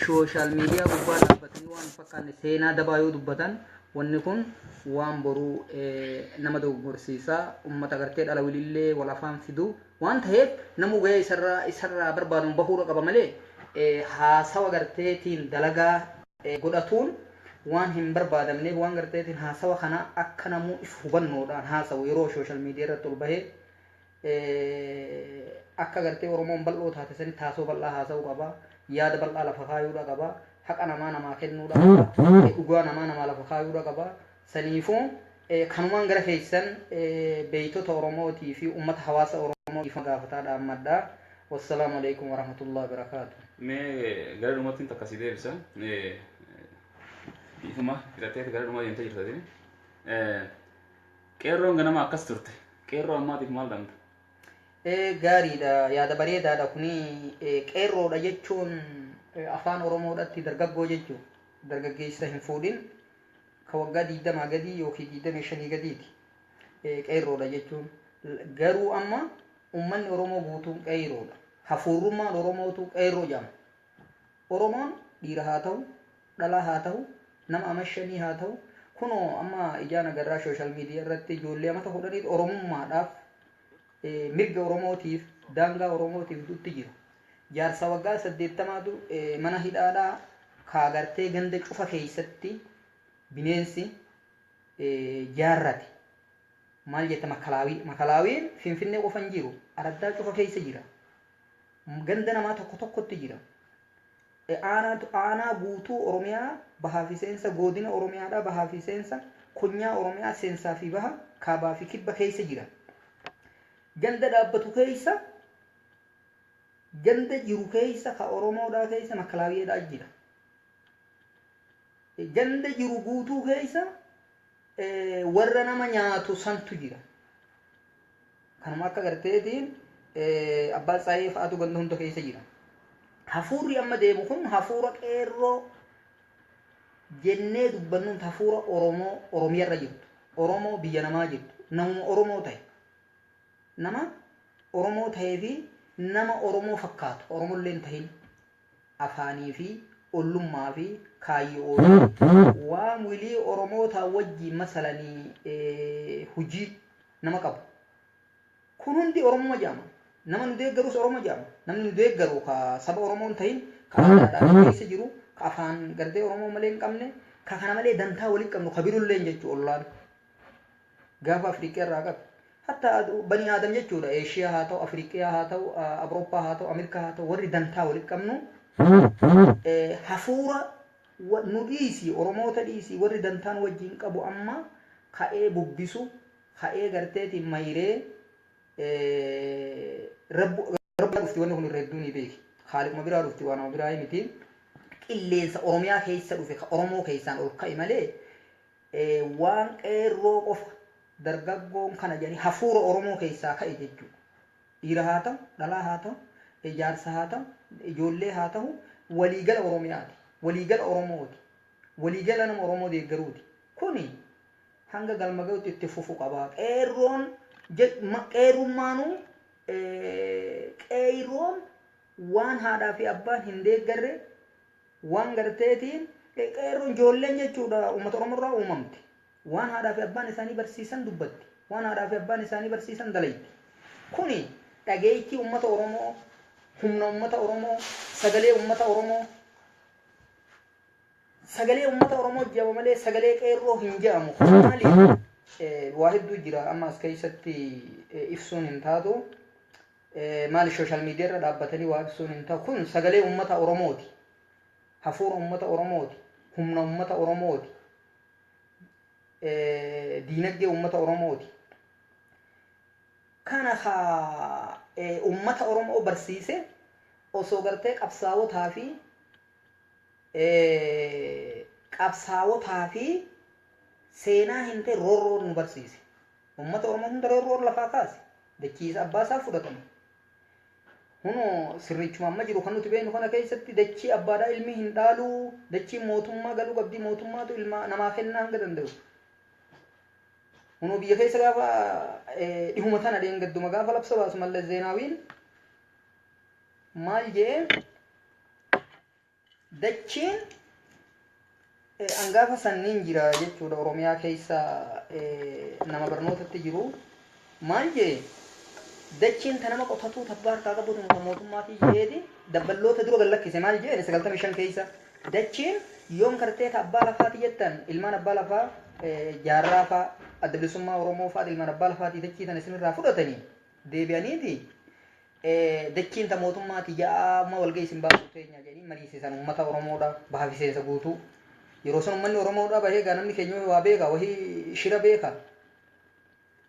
social media gubbaa dhaabbatanii waan hin fakkaanne seenaa dabaa yoo dubbatan, wanni kun waan boruu nama dogoggorsiisaa, ummata gartee dhala wilillee wal afaan fidu waan ta'eef, namuu gahee isarraa barbaadamu bahuudha qaba malee haasawa garteetiin dalagaa godhatuun waan hin barbaadamneef, waan garteetiin haasawa kana akka namuu if hubannoodhaan haasawu yeroo social media irratti ol bahee akka gartee Oromoon bal'oo taate sanitti haasoo bal'aa haasa'uu qaba. Yaada bal'aa lafa kaayuudha qaba. Haqa namaa namaa kennuudha qaba. Dhugaa namaa namaa lafa kaayuudha qaba. Saniifuu kanumaan gara keessan beeytota Oromootii fi uummata hawaasa Oromoo ifa gaafataa dhaammadha. Wassalaamu alaikum warahmatullahi wabarakaatu. Mee gara dhumaatti takka si deebisa. Ifuma fixattee gara dhumaa deemtee jirta. Qeerroon ganama akkas turte. Qeerroo ammaatiif maal dhamta? Gaariidha, yaada bareedaadha kuni. Qeerroodha jechuun afaan Oromoodhatti dargaggoo jechuun dargaggeessa hin fuudhin ka waggaa 20 gadii yookiin 25 gadiiti qeerroodha jechuun. Garuu amma uummanni Oromoo guutuun qeerroodha. Hafuurrummaan Oromootu qeerroo jedhama. Oromoon dhiira haa ta'u, dhalaa haa ta'u, nama ama 5 haa ta'u, kunoo amma ijaan agarraa social media irratti ijoollee amata 10iitu Oromummaadhaaf, mirga Oromootiif, daangaa Oromootiif dutti jira. Jaarsa waggaa 80tu mana hidhaadhaa kaagartee ganda cufa keessatti bineensi jaarrate. Maal jetta? Makalaawii. Makalaawiin Finfinnee qofa hin jiru. Araddaa cufa keessa jira. Ganda namaa tokko tokkotti jira. Aanaa guutuu Oromiyaa bahaa fi seensa, godina Oromiyaadhaa bahaa fi seensa, konyaa Oromiyaa seensaa fi baha, kaabaa fi kibba keessa jira. Ganda dhaabbatu keessa, ganda jiru keessa, ka Oromoodhaa keessa makalaawiidhaa jira. Ganda jiru guutuu keessa warra nama nyaatu santu jira. Kanuma akka garteetiin abbaa tsaayee fa'aatu ganda hunda keessa jira. Hafuurri amma deemu kun hafuura qeerroo jennee dubbannuun hafuura Oromoo Oromiyaarra jirtu. Oromoo biyya namaa jirtu. Namuma Oromoo ta'e. Nama Oromoo ta'ee fi nama Oromoo fakkaatu. Oromollee hin tahin. Afaanii fi ollummaa fi kaayyoo waan wilii Oromootaa wajjiin masalanii hujii nama qabu. Kun hundi Oromuma jedhama. Nama nu deeggarus Oromoo jedhama. Namni nu deeggaru ka saba Oromoo hin tahin, ka aadaadhaan keessa jiru, ka afaan gartee Oromoo malee hin qabne, ka kana malee dantaa waliin qabnu ka birollee jechuu ollaan. Gaafa Afriikaa irraa qabu. Hatta bani Aadam jechuudha. Eeshiyaa haa ta'u, Afriiqiyaa haa ta'u, Awurooppaa haa ta'u, Ameerikaa haa ta'u, warri dantaa waliin qabnu hafuura nu dhiisi, Oromoota dhiisi, warri dantaan wajjin qabu amma ka'ee bubbisu, ka'ee garteetiin mayree rabbu dhufti. Wanni kun irra hedduu ni beeki. Haaliquma biraa dhufti, waan nama biraa miti. Qilleensa Oromiyaa keessa dhufe ka Oromoo keessaan ol ka'e malee waan qeerroo qofa dargaggoon kana jedhanii hafuura Oromoo keessaa ka'e jechuudha. Dhiira haa ta'u, dhalaa haa ta'u, jaarsa haa ta'u, ijoollee haa ta'u, waliigala Oromiyaati. Waliigala Oromooti. Waliigala nama Oromoo deeggaruuti. Kuni hanga galma ga'utti itti fufu qaba. Qeerroon qeerrummaanuu, qeerroon waan haadhaa fi abbaan hin deeggarre, waan garteetiin qeerroon ijoolleen jechuudha uummata Oromoo irraa uumamte. Waan haadhaa fi abbaan isaanii barsiisan dubbatti. Waan haadhaa fi abbaan isaanii barsiisan dalayti. Kuni dhageettii uummata Oromoo, humna uummata Oromoo, sagalee uummata Oromoo, sagalee uummata Oromoo jedhama malee sagalee qeerroo hin jedhamu. Maali? Waa hedduu jira, amma as keessatti ibsuun hin taatu. Maali, social media irra dhaabbatanii waa ibsuun hin ta'u. Kun sagalee uummata Oromooti. Hafuura uummata Oromooti. Humna uummata Oromooti. Diinagdee uummata Oromooti. Kana haa uummata Oromoo barsiise osoo gartee qabsaawotaa fi Seenaa hin ta'e roorroo nu barsiise. Uummata Oromoo hunda roorroo lafaa kaase. Dachiisa abbaa isaa fudhatame. Kunoo sirrichuma amma jiru kan nuti beeknu kana keessatti dachii abbaadhaa ilmi hin dhaaluu, dachii mootummaa galuu qabdi, mootummaatu ilma namaa kennaa hanga danda'u. Kunoo biyya keessa gaafa dhihuma tana dheengadduma gaafa labsa baasu Mallas Zeenaawiin maal jee dachiin angaafa sanniin jira jechuudha. Oromiyaa keessa nama barnootatti jiru maal jee dachiin ta nama qotatuu tabbaa harkaa qabutu mootummaatii jeeti dabballoota dura gad lakkise. Maal jee 95 keessa dachiin yoom kartee ta abbaa lafaati jettan, ilmaan abbaa lafaa Jaarraa faa, Adda Bilisummaa Oromoo faa, ilmaan abbaa lafaatii dachii tana isinirraa fudhatanii deebi'aniiti dachiin ta mootummaati ja'aa amma walga'ii isin baasu teenya jedhanii mariisisan uummata Oromoodha baha fi seensa guutuu. Yeroo san uummanni Oromoodha bahee gaa namni keenya waa beeka, wahii shira beeka.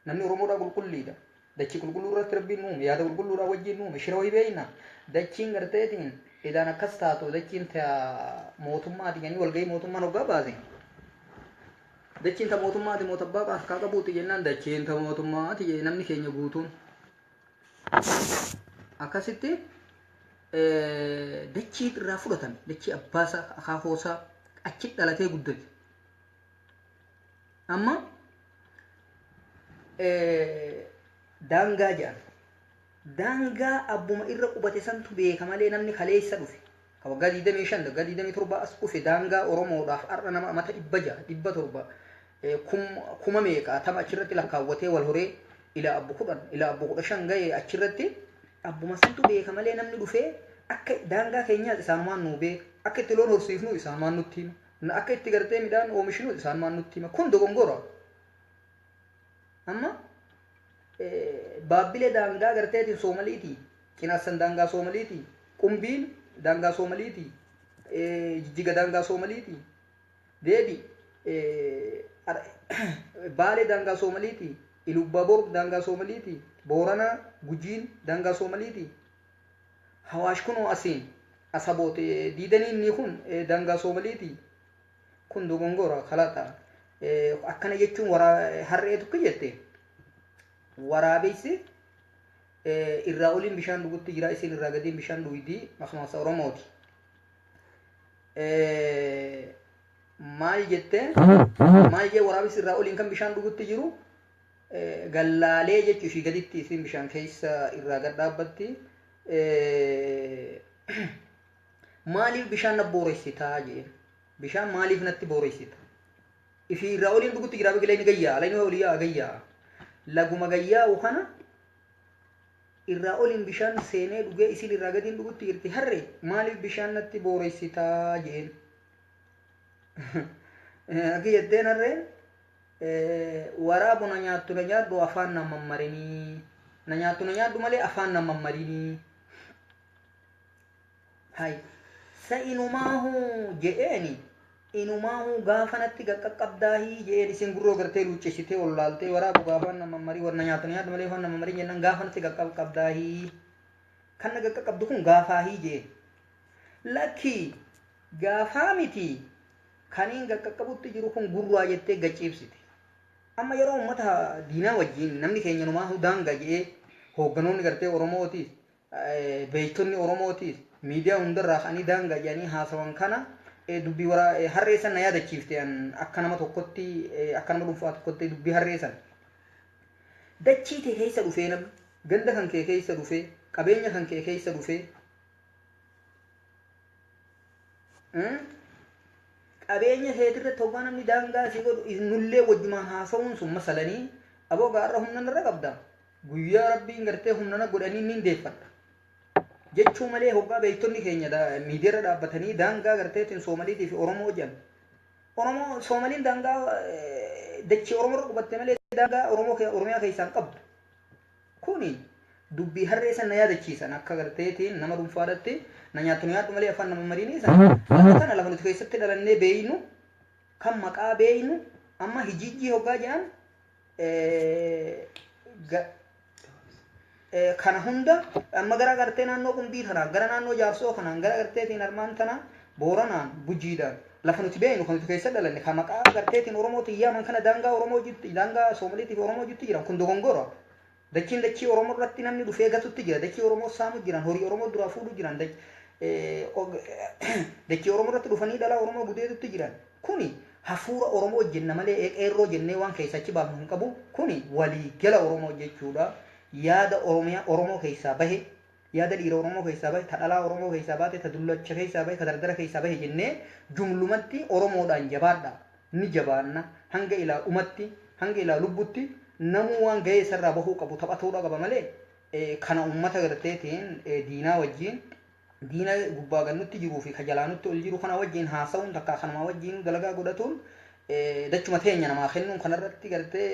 Namni Oromoodha qulqulliidha. Dachii qulqulluu irratti Rabbiin uume, yaada qulqulluudha wajjin uume, shira wahii beekna. Dachiin garteetiin idaan akkas taatu dachiin ta mootummaati jedhanii walga'ii mootummaan hoggaa baase. Dachiin ta mootummaati moo tabbaa harkaa qabuuti jennaan dachiin ta mootummaati jedhe namni keenya guutuun. Akkasitti dachii irraa fudhatame, dachii abbaasaa akaakoosaa achi dhalatee guddate. Amma daangaa jedhan. Daangaa abbuma irra qubate santu beeka malee namni kaleessa dhufe. Ka waggaa 25, waggaa 27 as dhufe daangaa Oromoodhaaf har'a nama amata 600, 700, kuma meeqa tama achirratti lakkaawwatee wal horee ila abbu 10, ila abbu 15 ga'e achirratti abbuma santu beeka malee namni dhufee akka daangaa keenyaas isaanumaan nuu beeka. Akka itti loon horsiifnu isaanumaan nutti hima. Akka itti gartee midhaan oomishnu isaanumaan nutti hima. Kun dogongora. Amma Baabbilee daangaa garteetiin Soomaliiti. Cinaassan daangaa Soomaliiti. Qumbiin daangaa Soomaliiti. Jijjiga daangaa Soomaliiti. Deebi Baalee daangaa Soomaliiti. Ilubbabor daangaa Soomaliiti. Booranaa Gujiin daangaa Soomaliiti. Hawaash kunoo asiin Asaboot diidanii inni kun daangaa Soomaliiti. Kun dogongora kalaxa. Akkana jechuun harree tokko jette waraabessi irraa oliin bishaan dhugutti jira, isin irraa gadiin bishaan dhugdi maqmaasa Oromooti. Maal jette, maal jee waraabessi irraa oliin kan bishaan dhugutti jiru gallaalee jechuu ishii gaditti isin bishaan keessa irraa gad dhaabbatti. Maaliif bishaan na booressitaa jeen, bishaan maaliif natti booressita? Ifii irraa oliin dhugutti jira, biqilee ni gayyaa alayni olii yaa gayyaa laguma gayyaa'u kana irraa oliin bishaan seenee dhugee isin irraa gadiin dhugutti jirti. Harree maaliif bishaan natti booressitaa jeen. Akka jetteen harreen waraabu na nyaattu na nyaadhu afaan na mammarinii, na nyaattu na nyaadhu malee afaan na mammarinii. Hay sa inumaahu je'eeni, inumaahu gaafa natti qaqqabdaahii je'een isin gurroo gartee luuccessitee ol laaltee waraabu gaafa na mammarii warra nyaatu nyaadhu malee afaan na mammarii jennaan gaafa natti qaqqabdaahii kan na qaqqabdu kun gaafaahii je'een. Lakkii gaafaa miti, kaniin qaqqabutti jiru kun gurraa jettee gachiibsite. Amma yeroo uummata diinaa wajjin namni keenya numaahu daangaa je'ee hoogganoonni gartee Oromootiis beektonni Oromootiis miidiyaa hundarraa ka'anii daangaa jedhanii haasawan kana dubbii wara harree san na yaadachiifte. An akka nama tokkotti, akka nama dhuunfaa tokkotti dubbii harree san, dachii kee keessa dhufee, namni ganda kan kee keessa dhufee, qabeenya kan kee keessa dhufee, qabeenya keetirratti hoggaa namni daangaa sii godhu nullee wajjumaan haasawuun sun masalanii aboo gaarra humna narra qabda, guyyaa Rabbiin gartee humna na godhanii niin deeffadha jechuu malee hoggaa beektonni keenya miidiyaarra dhaabbatanii daangaa garteetiin Soomaliitii fi Oromoo jedhan. Oromoo Soomaliin daangaa dachii Oromoo irra qubatte malee daangaa Oromoo Oromiyaa keessaa hin qabdu. Kuni dubbii harree san na yaadachiisan akka garteetiin nama dhuunfaadhatti na nyaattu na nyaadhu malee afaan nama mariinii san. Lafa kana lafa nuti keessatti dhalannee beeynu, kan maqaa beeynu, amma hijijjii hoggaa jedhan kana hunda amma gara gartee naannoo Qumbii kanaan, gara naannoo Jaarsoo kanaan, gara garteetiin armaan tana Booranaan Gujiidhaan lafa nuti beeknu kan nuti keessa dhalanne kan maqaa garteetiin Oromootiin yaaman kana daangaa Oromoo jitti daangaa Soomaliitii fi Oromoo jitti jiran kun dogongora. Dachiin dachii Oromoo irratti namni dhufee gatutti jira. Dachii Oromoo saamu jiran, horii Oromoo duraa fuudhu jiran, dachii Oromoo irratti dhufanii dhalaa Oromoo gudeetutti jiran. Kuni hafuura Oromoo jenna malee qeerroo jennee waan keessa achi baafnu hin qabu. Kuni waliigala Oromoo jechuudha. Yaada Oromiyaa Oromoo keessaa bahe, yaada dhiira Oromoo keessaa bahe, ta dhalaa Oromoo keessaa baate, ta dullacha keessaa bahe, ta dardara keessaa bahe jennee jumlumatti Oromoodhaan jabaadha. Ni jabaanna hanga ilaa dhumatti, hanga ilaa lubbutti namuu waan gahee isarraa bahuu qabu taphatuudha qaba malee kana uummata garteetiin diinaa wajjin diina gubbaa gannutti jiruu fi kajalaanutti ol jiru kana wajjin haasa'uun takka kanuma wajjin dalagaa godhatuun dachuma teenya namaa kennuun kanarratti gartee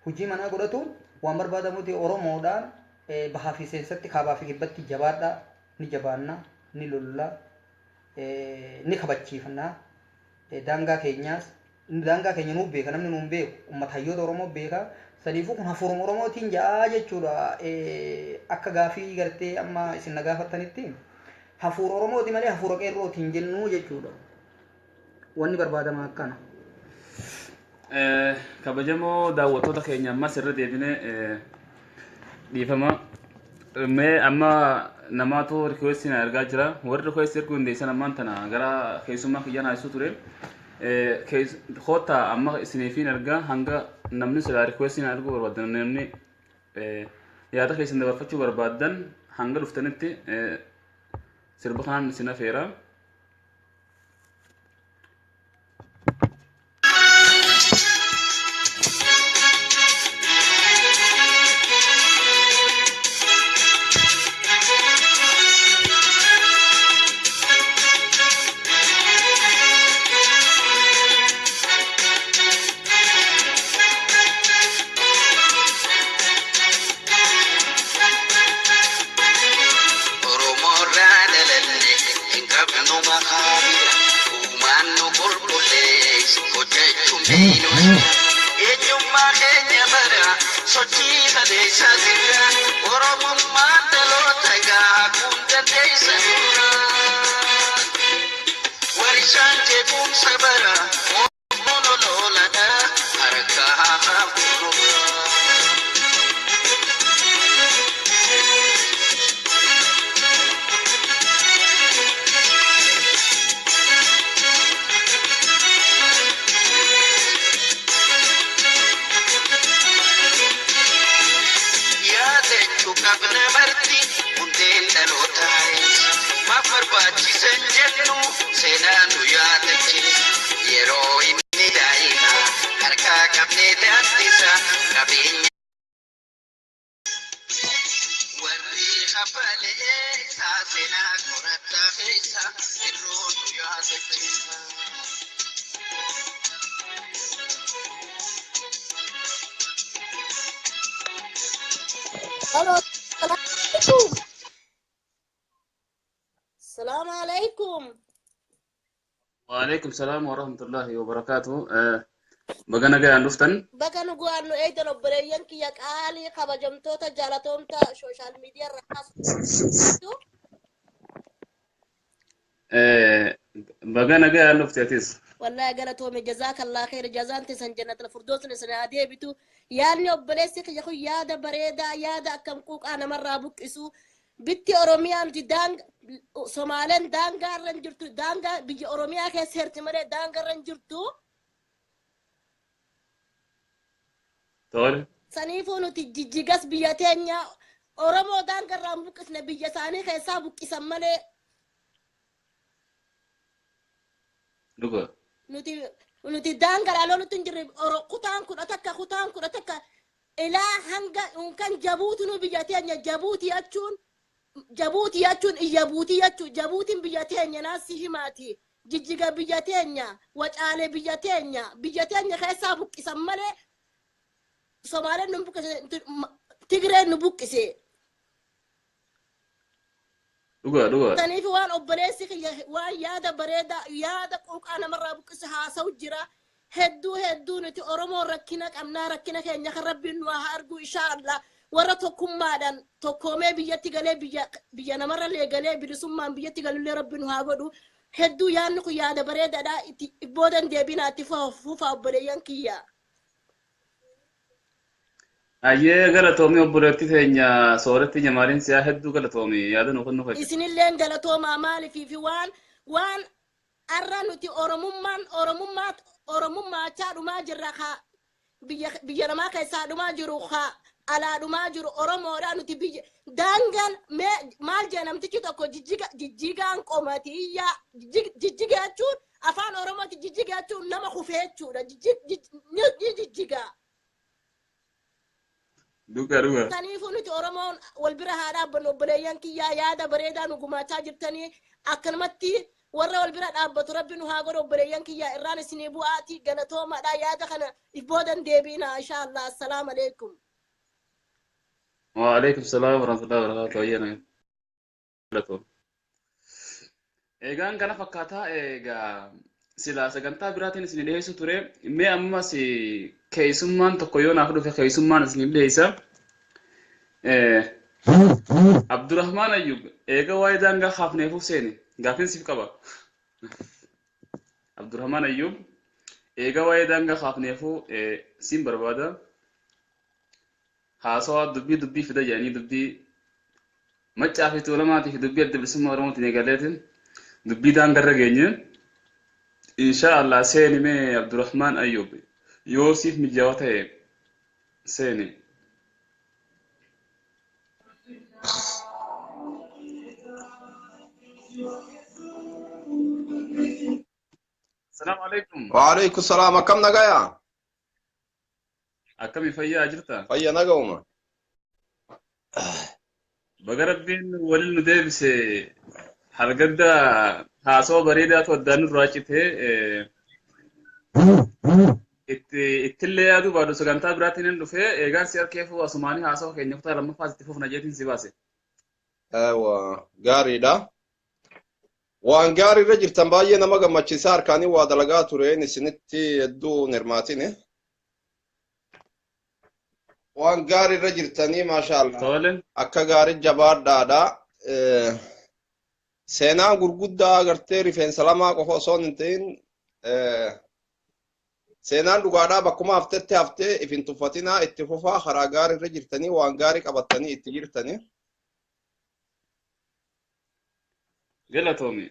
hojii manaa godhatuun waan barbaadamuti. Oromoodhaan bahaa fi seensatti, kaabaa fi kibbatti jabaadhaa, ni jabaanna, ni lollaa, ni kabachiifnaa daangaa keenyaas. Daangaa keenya nuuf beeka, namni nuun beeku uummata hayyoota Oromoo beeka. Saniifuu kun hafuuruma Oromootiin ja'aa jechuudha. Akka gaafii gartee amma isin na gaafattanitti hafuura Oromooti malee hafuura qeerrootiin jennuu jechuudha. Wanni barbaadama akkana. Kabajamoo daawwattoota keenya, ammas irra deebinee dhiifama. Mee amma namaatu request na ergaa jira. Warri request erguu hin ammaan tana gara keessummaa kiyya naasisuu ture. Koottaa amma isiniifiin ergaa hanga namni silaa request na erguu barbaadan, namni yaada keessan dabarfachuu barbaadan hanga dhuftanitti sirba kanaan isin afeera. Oromoorraa dhalanne hin qabnu maqaabira. Uumaan nu qulqulleessu hojjechuun beenu. Eenyummaa keenya bara sochii kadeessa jira. Oromummaan dhaloota gaaguun dandeessa dura. Warishaan jeequmsa bara Oromoon olooladha harka haa qabnu. Yaadachuu qabna marti hundeen dhalootaa eessa. Maaf barbaachisan jennu seenaa nu yaadachiisa. Yeroo inni daa'ima harkaa qabnee daaddisa qabeenya. Warri hafalee isaa seenaa qorataa keessa yeroo nu yaadachiisa. Hello, alaikum. Salaam alaikum. وعليكم السلام ورحمة الله وبركاته. Baga nagaan dhuftan. Baga nu gu'aannu eeydan obboleeyyan kiyya qaalii kabajamtoota jaalatoomta social media irra haasoftu. Baga nagaan dhufte atis. Wallahi galatoome, jazaakallah khayr, jazaan teessan jannatal firdoosni isin haa deebitu. Yaadni obboleessi kiyya kun yaada bareedaa, yaada akkam quuqaa namarraa buqqisu. Bitti Oromiyaa nuti daang Somaaleen daangaa irra hin jirtu, daangaa biyya Oromiyaa keessa herti malee daangaa irra hin jirtu. Tole. Saniifuu nuti jijjigas biyya teenya Oromoo daangaa irraa hin buqqisne, biyya isaanii keessaa buqqisan malee. Dhuga. Nuti daangaa lolutti hin jirre. Kutaan 11, kutaan 11 ilaa hanga kan Jabuuti nu biyya teenya. Jabuuti jechuun, Jabuuti jechuun Iyyabuuti jechuun, Jabuutiin biyya teenya naassi himaati. Jijjiga biyya teenya, Wacaalee biyya teenya, biyya teenya keessaa buqqisan malee Somaaleen nu buqqise, Tigreen nu buqqise. Dhuga dhuga. Saniif waan obboleessi kiyya waan yaada bareedaa, yaada quuqaa namarraa buqqisu haasa'u jira. Hedduu hedduu nuti Oromoon rakkina qabnaa, rakkina keenya kan Rabbiin nu haa argu inshaallah. Warra tokkummaadhaan tokkoomee biyyatti galee biyya biyya namarra galee bilisummaan biyyatti galullee Rabbiin nu haa godhu. Hedduu yaadni kun yaada bareedaadha. Itti boodan deebinaa itti fufaa obboleeyyan kiyya. Ayyee galatoomii obboleettii teenya sooretti nyamaariin siyaa hedduu galatoomii yaada nuuf kennu fayyada. Isinilleen galatoomaa maaliifii fi waan arra nuti oromummaan oromummaa oromummaachaa dhumaa jirra haa biyya namaa keessaa dhumaa jiru haa alaa dhumaa jiru oromoodha nuti biyya daangaan mee maal jee namtichi tokko jijjiga jijjigaan qomatiyyaa jijjiga jechuun afaan oromooti jijjiga jechuun nama kufee jechuudha ni jijjigaa. Dhugaa dhugaa. Kaniifuu nuti Oromoon wal bira haa dhaabbannu obboleeyyan kiyyaa yaada bareedaa nu gumaachaa jirtanii akkanumatti warra wal bira dhaabbatu rabbi nu haa godhu obboleeyyan kiyyaa irraan isinii bu'aati galatoomaadha yaada kana if boodan deebiina insha Allah assalaamu alaikum. Waalaikum salaam warahmatullahi wabarakatuh. Ayyee galatoomii. Egaan kana fakkaataa egaa silaa sagantaa biraatiin isin dhiyeessu ture mee ammas keessummaan tokko yoo naaf dhufe keessummaan isin dhiyeessa. Abdurrahmaan Ayyub eega waa'ee daangaa kaafneefuu seeni gaaffiin siif qaba. Abdurrahmaan Ayyub eega waa'ee daangaa kaafneefuu siin barbaada. Haasawaa dubbii dubbii fida jedhanii dubbii maccaa fi tuulamaatii fi dubbii adda bilisummaa Oromootiin eegaleetiin dubbii daangarra geenye. Insha Allah seeni mee Abdurrahmaan Ayyub yoo siif mijaawaa ta'e seeni. Salaamu alaikum. وعليكم السلام كم نقايا Akkami fayyaa jirta? فيا نقوم Baga rabbiin waliin nu deebise hargadda haasawaa bareedaatu addaan nurraa citee itti ittillee yaaduu baadu sagantaa biraatiin hin dhufee eegaan si harkeefuu asumaanii haasawaa keenya kutaa lammaffaa itti fufna jeetiin si baase. ايوه gaarii dha waan gaarii irra jirtan baay'ee nama gammachiisa harkaanii waa dalagaa tureen isinitti hedduu hin hirmaatine waan gaarii irra jirtanii maasha Allah Tole. Akka gaarii jabaadhaadha. Seenaan gurguddaa agartee rifeensa lamaa qofa osoo hin ta'in seenaan dhugaadhaa bakkuma haftetti haftee if hin tuffatinaa itti fufaa karaa gaarii irra jirtanii waan gaarii qabattanii itti jirtanii. Galatoomi.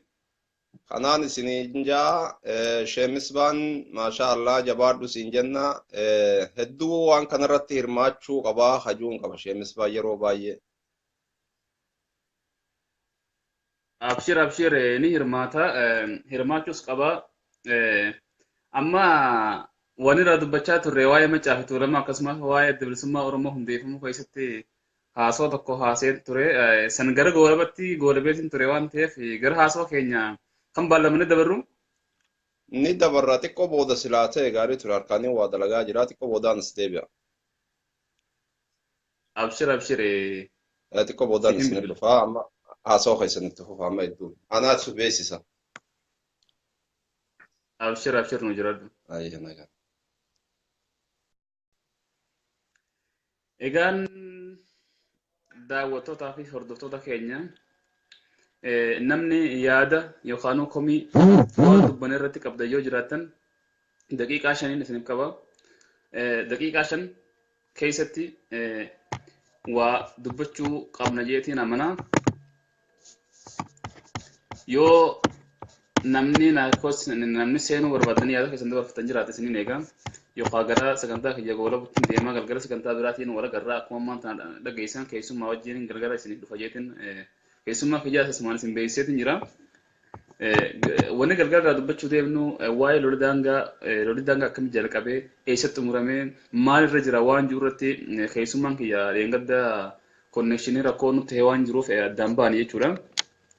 Kanaan isiniin jaa sheemisbaan maasha Allah jabaadhu siin jenna hedduu waan kanarratti hirmaachuu qabaa hajuun qaba sheemisbaan yeroo baay'ee. Abshir abshir ni hirmaata hirmaachuus qaba. Amma waan irraa dubbachaa turre waa'ee Maccaa fi Tuulamaa akkasumas waa'ee adda bilisummaa Oromoo hundeeffamuu keessatti haasawaa tokko haasee ture. San gara goolabatti goolabeetiin ture waan ta'eef gara haasawaa keenya kan baallamanii dabarru. Ni dabarra xiqqoo booda silaa ta'e gaarii ture harkaanii waa dalagaa jira xiqqoo boodaan as deebi'a. Abshir abshir. Xiqqoo boodaan Siif hin isin bilbila. dhufaa amma haasawaa keessan itti fufa amma hedduu. Anaatu beeksisa. Abshir abshir nu jiraadhu. Ayyee nagaa. Egaan daawwattootaa fi hordoftoota keenya namni yaada yookaan komii waan dubban irratti qabda yoo jiraattan daqiiqaa 5n isiniif qaba. Daqiiqaa 5 keessatti waa dubbachuu qabna jeetiin amanaa. Yoo namni namni seenuu barbaadanii yaada keessan dabarfatan jiraate isiniin eegaa yookaan gara sagantaa kiyya goolabuttiin deemaa galgala sagantaa biraatiin wal agarraa akkuma ammaan tana dhageessan keessummaa wajjin galgala isiniif dhufa jeetiin keessummaa kiyyaa asumaan isin beeksiseetiin jira. Wanni galgala irraa dubbachuu deemnu waa'ee lolli daangaa lolli daangaa akkamitti jalqabee eessatti xumuramee maalirra jira waan jiru irratti keessummaan kiyya dheengadda connection rakkoo nutti ta'e waan jiruuf addaan ba'anii jechuudha.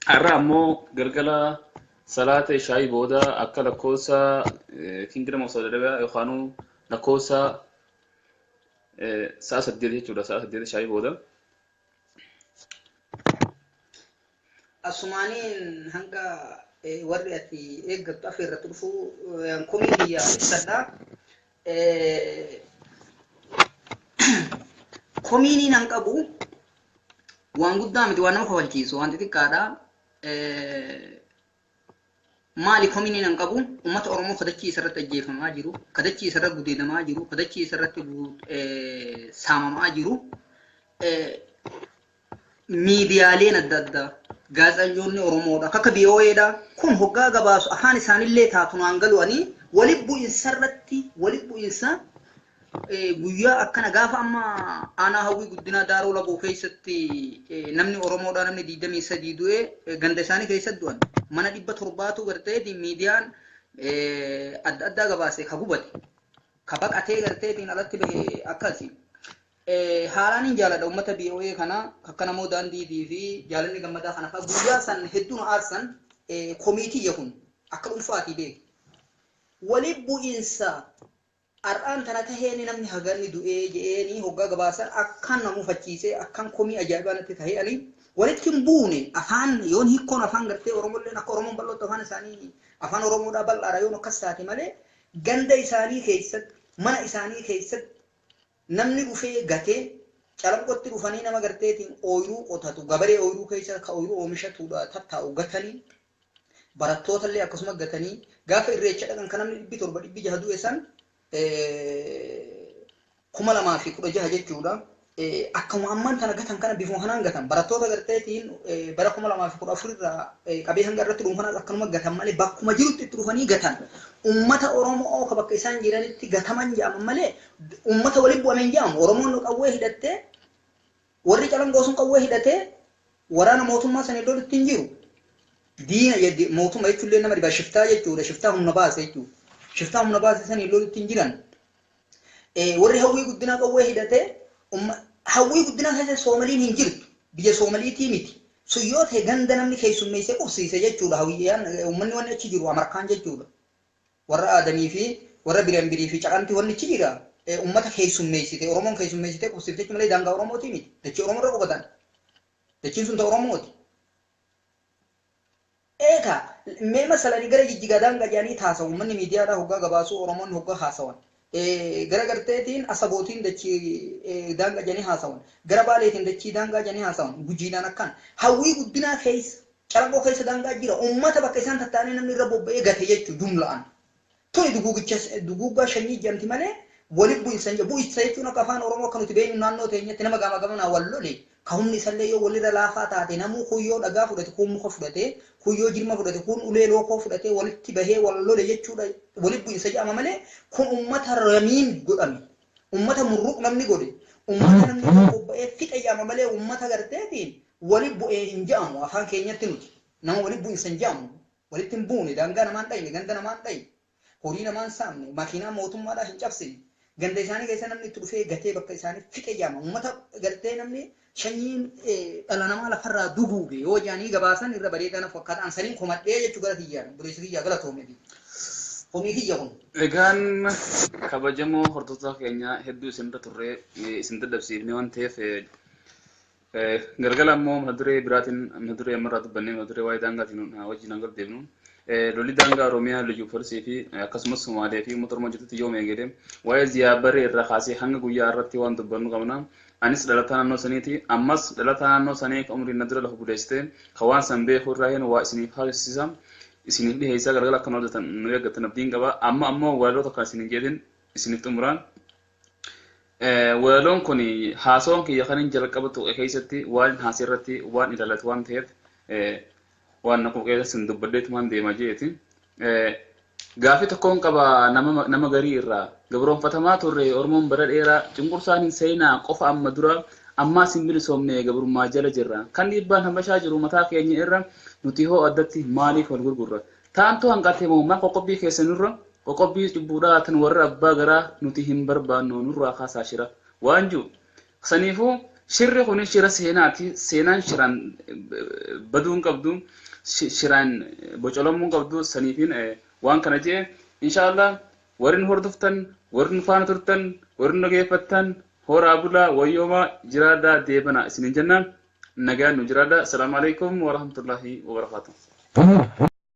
Har'a ammoo galgala salaata ishaayii booda akka lakkoofsa Kingdom of Saudi Arabia yookaan lakkoofsa sa'a 8 jechuudha sa'a 8 ishaayii booda. Asumaaniin hanga warri ati eeggattu afeerratti dhufu komii biyya ibsadha. Komiiniin han qabu waan guddaa miti waan nama kofalchiisu waan xixiqqaadha. Maali kominiin an qabu uummata Oromoo kadachii isarratti ajjeefamaa jiru, kadachii isarratti gudeedamaa jiru, kadachii isarratti saamamaa jiru. Miidiyaaleen adda addaa gaazexeessitoonni Oromoodha akka BOAdha kun hoggaa gabaasu afaan isaanillee taatu naan galu'anii walitti bu'iinsa irratti walitti bu'iinsa guyyaa akkana gaafa amma aanaa Hawwii Guddinaa Daaroo Laboo keessatti namni Oromoodha namni 23 du'e ganda isaanii keessatti du'an mana 700tu gartee miidiyaan adda addaa gabaase ka gubate ka baqatee garteetiin alatti bahe akkasi. Haalaan hin jaaladha uummata BOA kana akka namoo daandiitii fi jaalalli gammadaa kana fa'a guyyaa san hedduu nu aarsan komiitii kun akka dhuunfaatii beeku. Walitti bu'iinsa har'aan tana taheen namni haganni du'ee je'eenii hoggaa gabaasan akkan nama mufachiisee akkan komii ajaa'ibaa natti tahee ani walitti hin buune afaan yoon hiikkoon afaan gartee Oromolleen akka Oromoon bal'ootti afaan isaanii afaan Oromoodhaa bal'aadha yoon akkas taate malee ganda isaanii keessatti mana isaanii keessatti namni dhufee gatee calanqotti dhufanii nama garteetiin ooyiruu qotatu gabaree ooyiruu keessa ka ooyiruu oomishatuudha tattaa'u gatanii barattoota illee akkasuma gatanii gaafa irreecha dhaqan kan namni 700 600 du'e san 2016 jechuudha. Akkuma ammaan tana gatan kana bifuma kanaan gatan barattoota garteetiin bara 2014 irraa qabee hanga irratti dhuunfanaas akkanuma gatan malee bakkuma jirutti itti dhufanii gatan. Uummata Oromoo ka bakka isaan jiranitti gataman jedhaman malee uummata waliin bu'ameen jedhamu. Oromoon qawwee hidhattee warri calanqoo sun qawwee hidhatee waraana mootummaa sana iddoo itti hin jiru. Diina mootummaa jechuullee nama dhibaa shiftaa jechuudha. Shiftaa humna baase jechuudha. Shiftaa humna baase sana iddoo itti hin jiran. Warri Hawwii Guddinaa qawwee hidhatee Hawwii Guddinaa keessa Soomaliin hin jirtu. Biyya Soomaliitii miti. Sun yoo ta'e ganda namni keessummeessee qubsiise jechuudha. Hawwiyyaan uummanni wanni achi jiru Amarkaan jechuudha. Warra Aadamii fi warra Biranbirii fi Caqantii wanni achi jira. Uummata keessummeessite Oromoon keessummeessitee qubsiifte jechuun malee daangaa Oromootii miti. Dachee Oromoo irra qubatan. Dachiin sun ta Oromooti. Eegaa mee masalanii gara Jijjigaa daangaa jedhanii taasawu uummanni miidiyaadhaa hoggaa gabaasuu Oromoon hoggaa haasawan. Gara garteetiin Asabootiin dachii daangaa jedhanii haasawan. Gara Baaleetiin dachii daangaa jedhanii haasawan. Gujiidhaan akkaan. Hawwii Guddinaa keessa Calanqoo keessa daangaa jira. Uummata bakka isaan tattaanee namni irra bobba'ee gate jechuudha jumla'an. Tuni duguugicha duguuggaa shanyii jedhamti malee walitti bu'insa hin jedhu. Bu'insa jechuun akka afaan Oromoo akka nuti beeknu naannoo teenyatti nama gama gamanaa wal lole ka humni isallee yoo walirra laafaa taate namuu kun yoo dhagaa fudhate kun muka fudhate kun yoo jirma fudhate kun ulee lookoo fudhate walitti bahee wal lole jechuudha walitti bu'insa jedhama malee kun uummata ramiin godhame uummata murruq namni godhe uummata namni irra bobba'ee fixe jedhama malee uummata garteetiin walitti bu'ee hin jedhamu afaan keenyatti nuti nama walitti bu'insa hin jedhamu walitti hin buune daangaa namaan dhayne ganda namaan dhayne horii namaan saamne makiinaa mootummaadhaa hin cabsine ganda isaanii keessa namni itti dhufee gatee bakka isaanii fixe jedhama uummata gartee namni shanyiin dhala namaa lafarraa duguuge yoo jedhanii gabaasan irra bareedaa na fakkaata ansaniin komadhee jechuu gara kiyyaan buleessa kiyyaa galatoome komii kiyya kun. Egaan kabajamoo hordoftoota keenya hedduu isin bira turree isin dadhabsiifne waan ta'eef galgala ammoo mata duree biraatiin mata duree ammarraa dubbannee mata duree waa'ee daangaatiin wajjin hanga deemnu. Lolli daangaa Oromiyaa Liyyuu Poolisii fi akkasumas Somaalee fi uummata Oromoo jidduutti yoom eegale waa'ee Ziyaad Barree irraa kaasee hanga guyyaa irratti waan dubbannu qabna. Anis dhalataa naannoo saniiti. Ammas dhalataa naannoo sanii kan umriin na dura lafa buleessite kan waan san beeku irraa hin waa isiniif haasofsiisa. Isiniif dhiheessaa galgala akka nu hojjetan nu eeggattan abdiin qaba. Amma ammoo walaloo tokko isiniin jedhin isiniif xumuraan. Walaloon kun haasawaan kiyya kan hin jalqaba tuqe keessatti waan haasee irratti waan ilaallatu waan ta'eef waan na quuqee sin dubbadheetumaan deema jeeti. Gaafii tokkoon qaba nama garii irraa gabroonfatamaa turre Oromoon bara dheeraa cunqursaan hin seenaa qofa amma dura ammaas hin bilisoomne gabrummaa jala jirra. Kan dhiibbaan habashaa jiru mataa keenya irra nuti hoo addatti maaliif wal gurgurra? Taantuu hanqatee moo maal qoqqobbii keessanirra qoqqobbii cubbuudhaa tan warra abbaa garaa nuti hin barbaannu nurraa kaasaa shira waan jiru. Saniifuu shirri kun shira seenaati. Seenaan shiraan baduu hin qabdu. Shiraan bocolamuu hin qabdu. Saniifiin waan kana jee inshaallah warri nu hordoftan, warri nu faana turtan, warri nu dhageeffattan horaa bulaa wayyoomaa jiraadhaa deebana isiniin jenna. Nagaan nu jiraadhaa. Salaamu alaikum warahmatullahi wabarakatuh.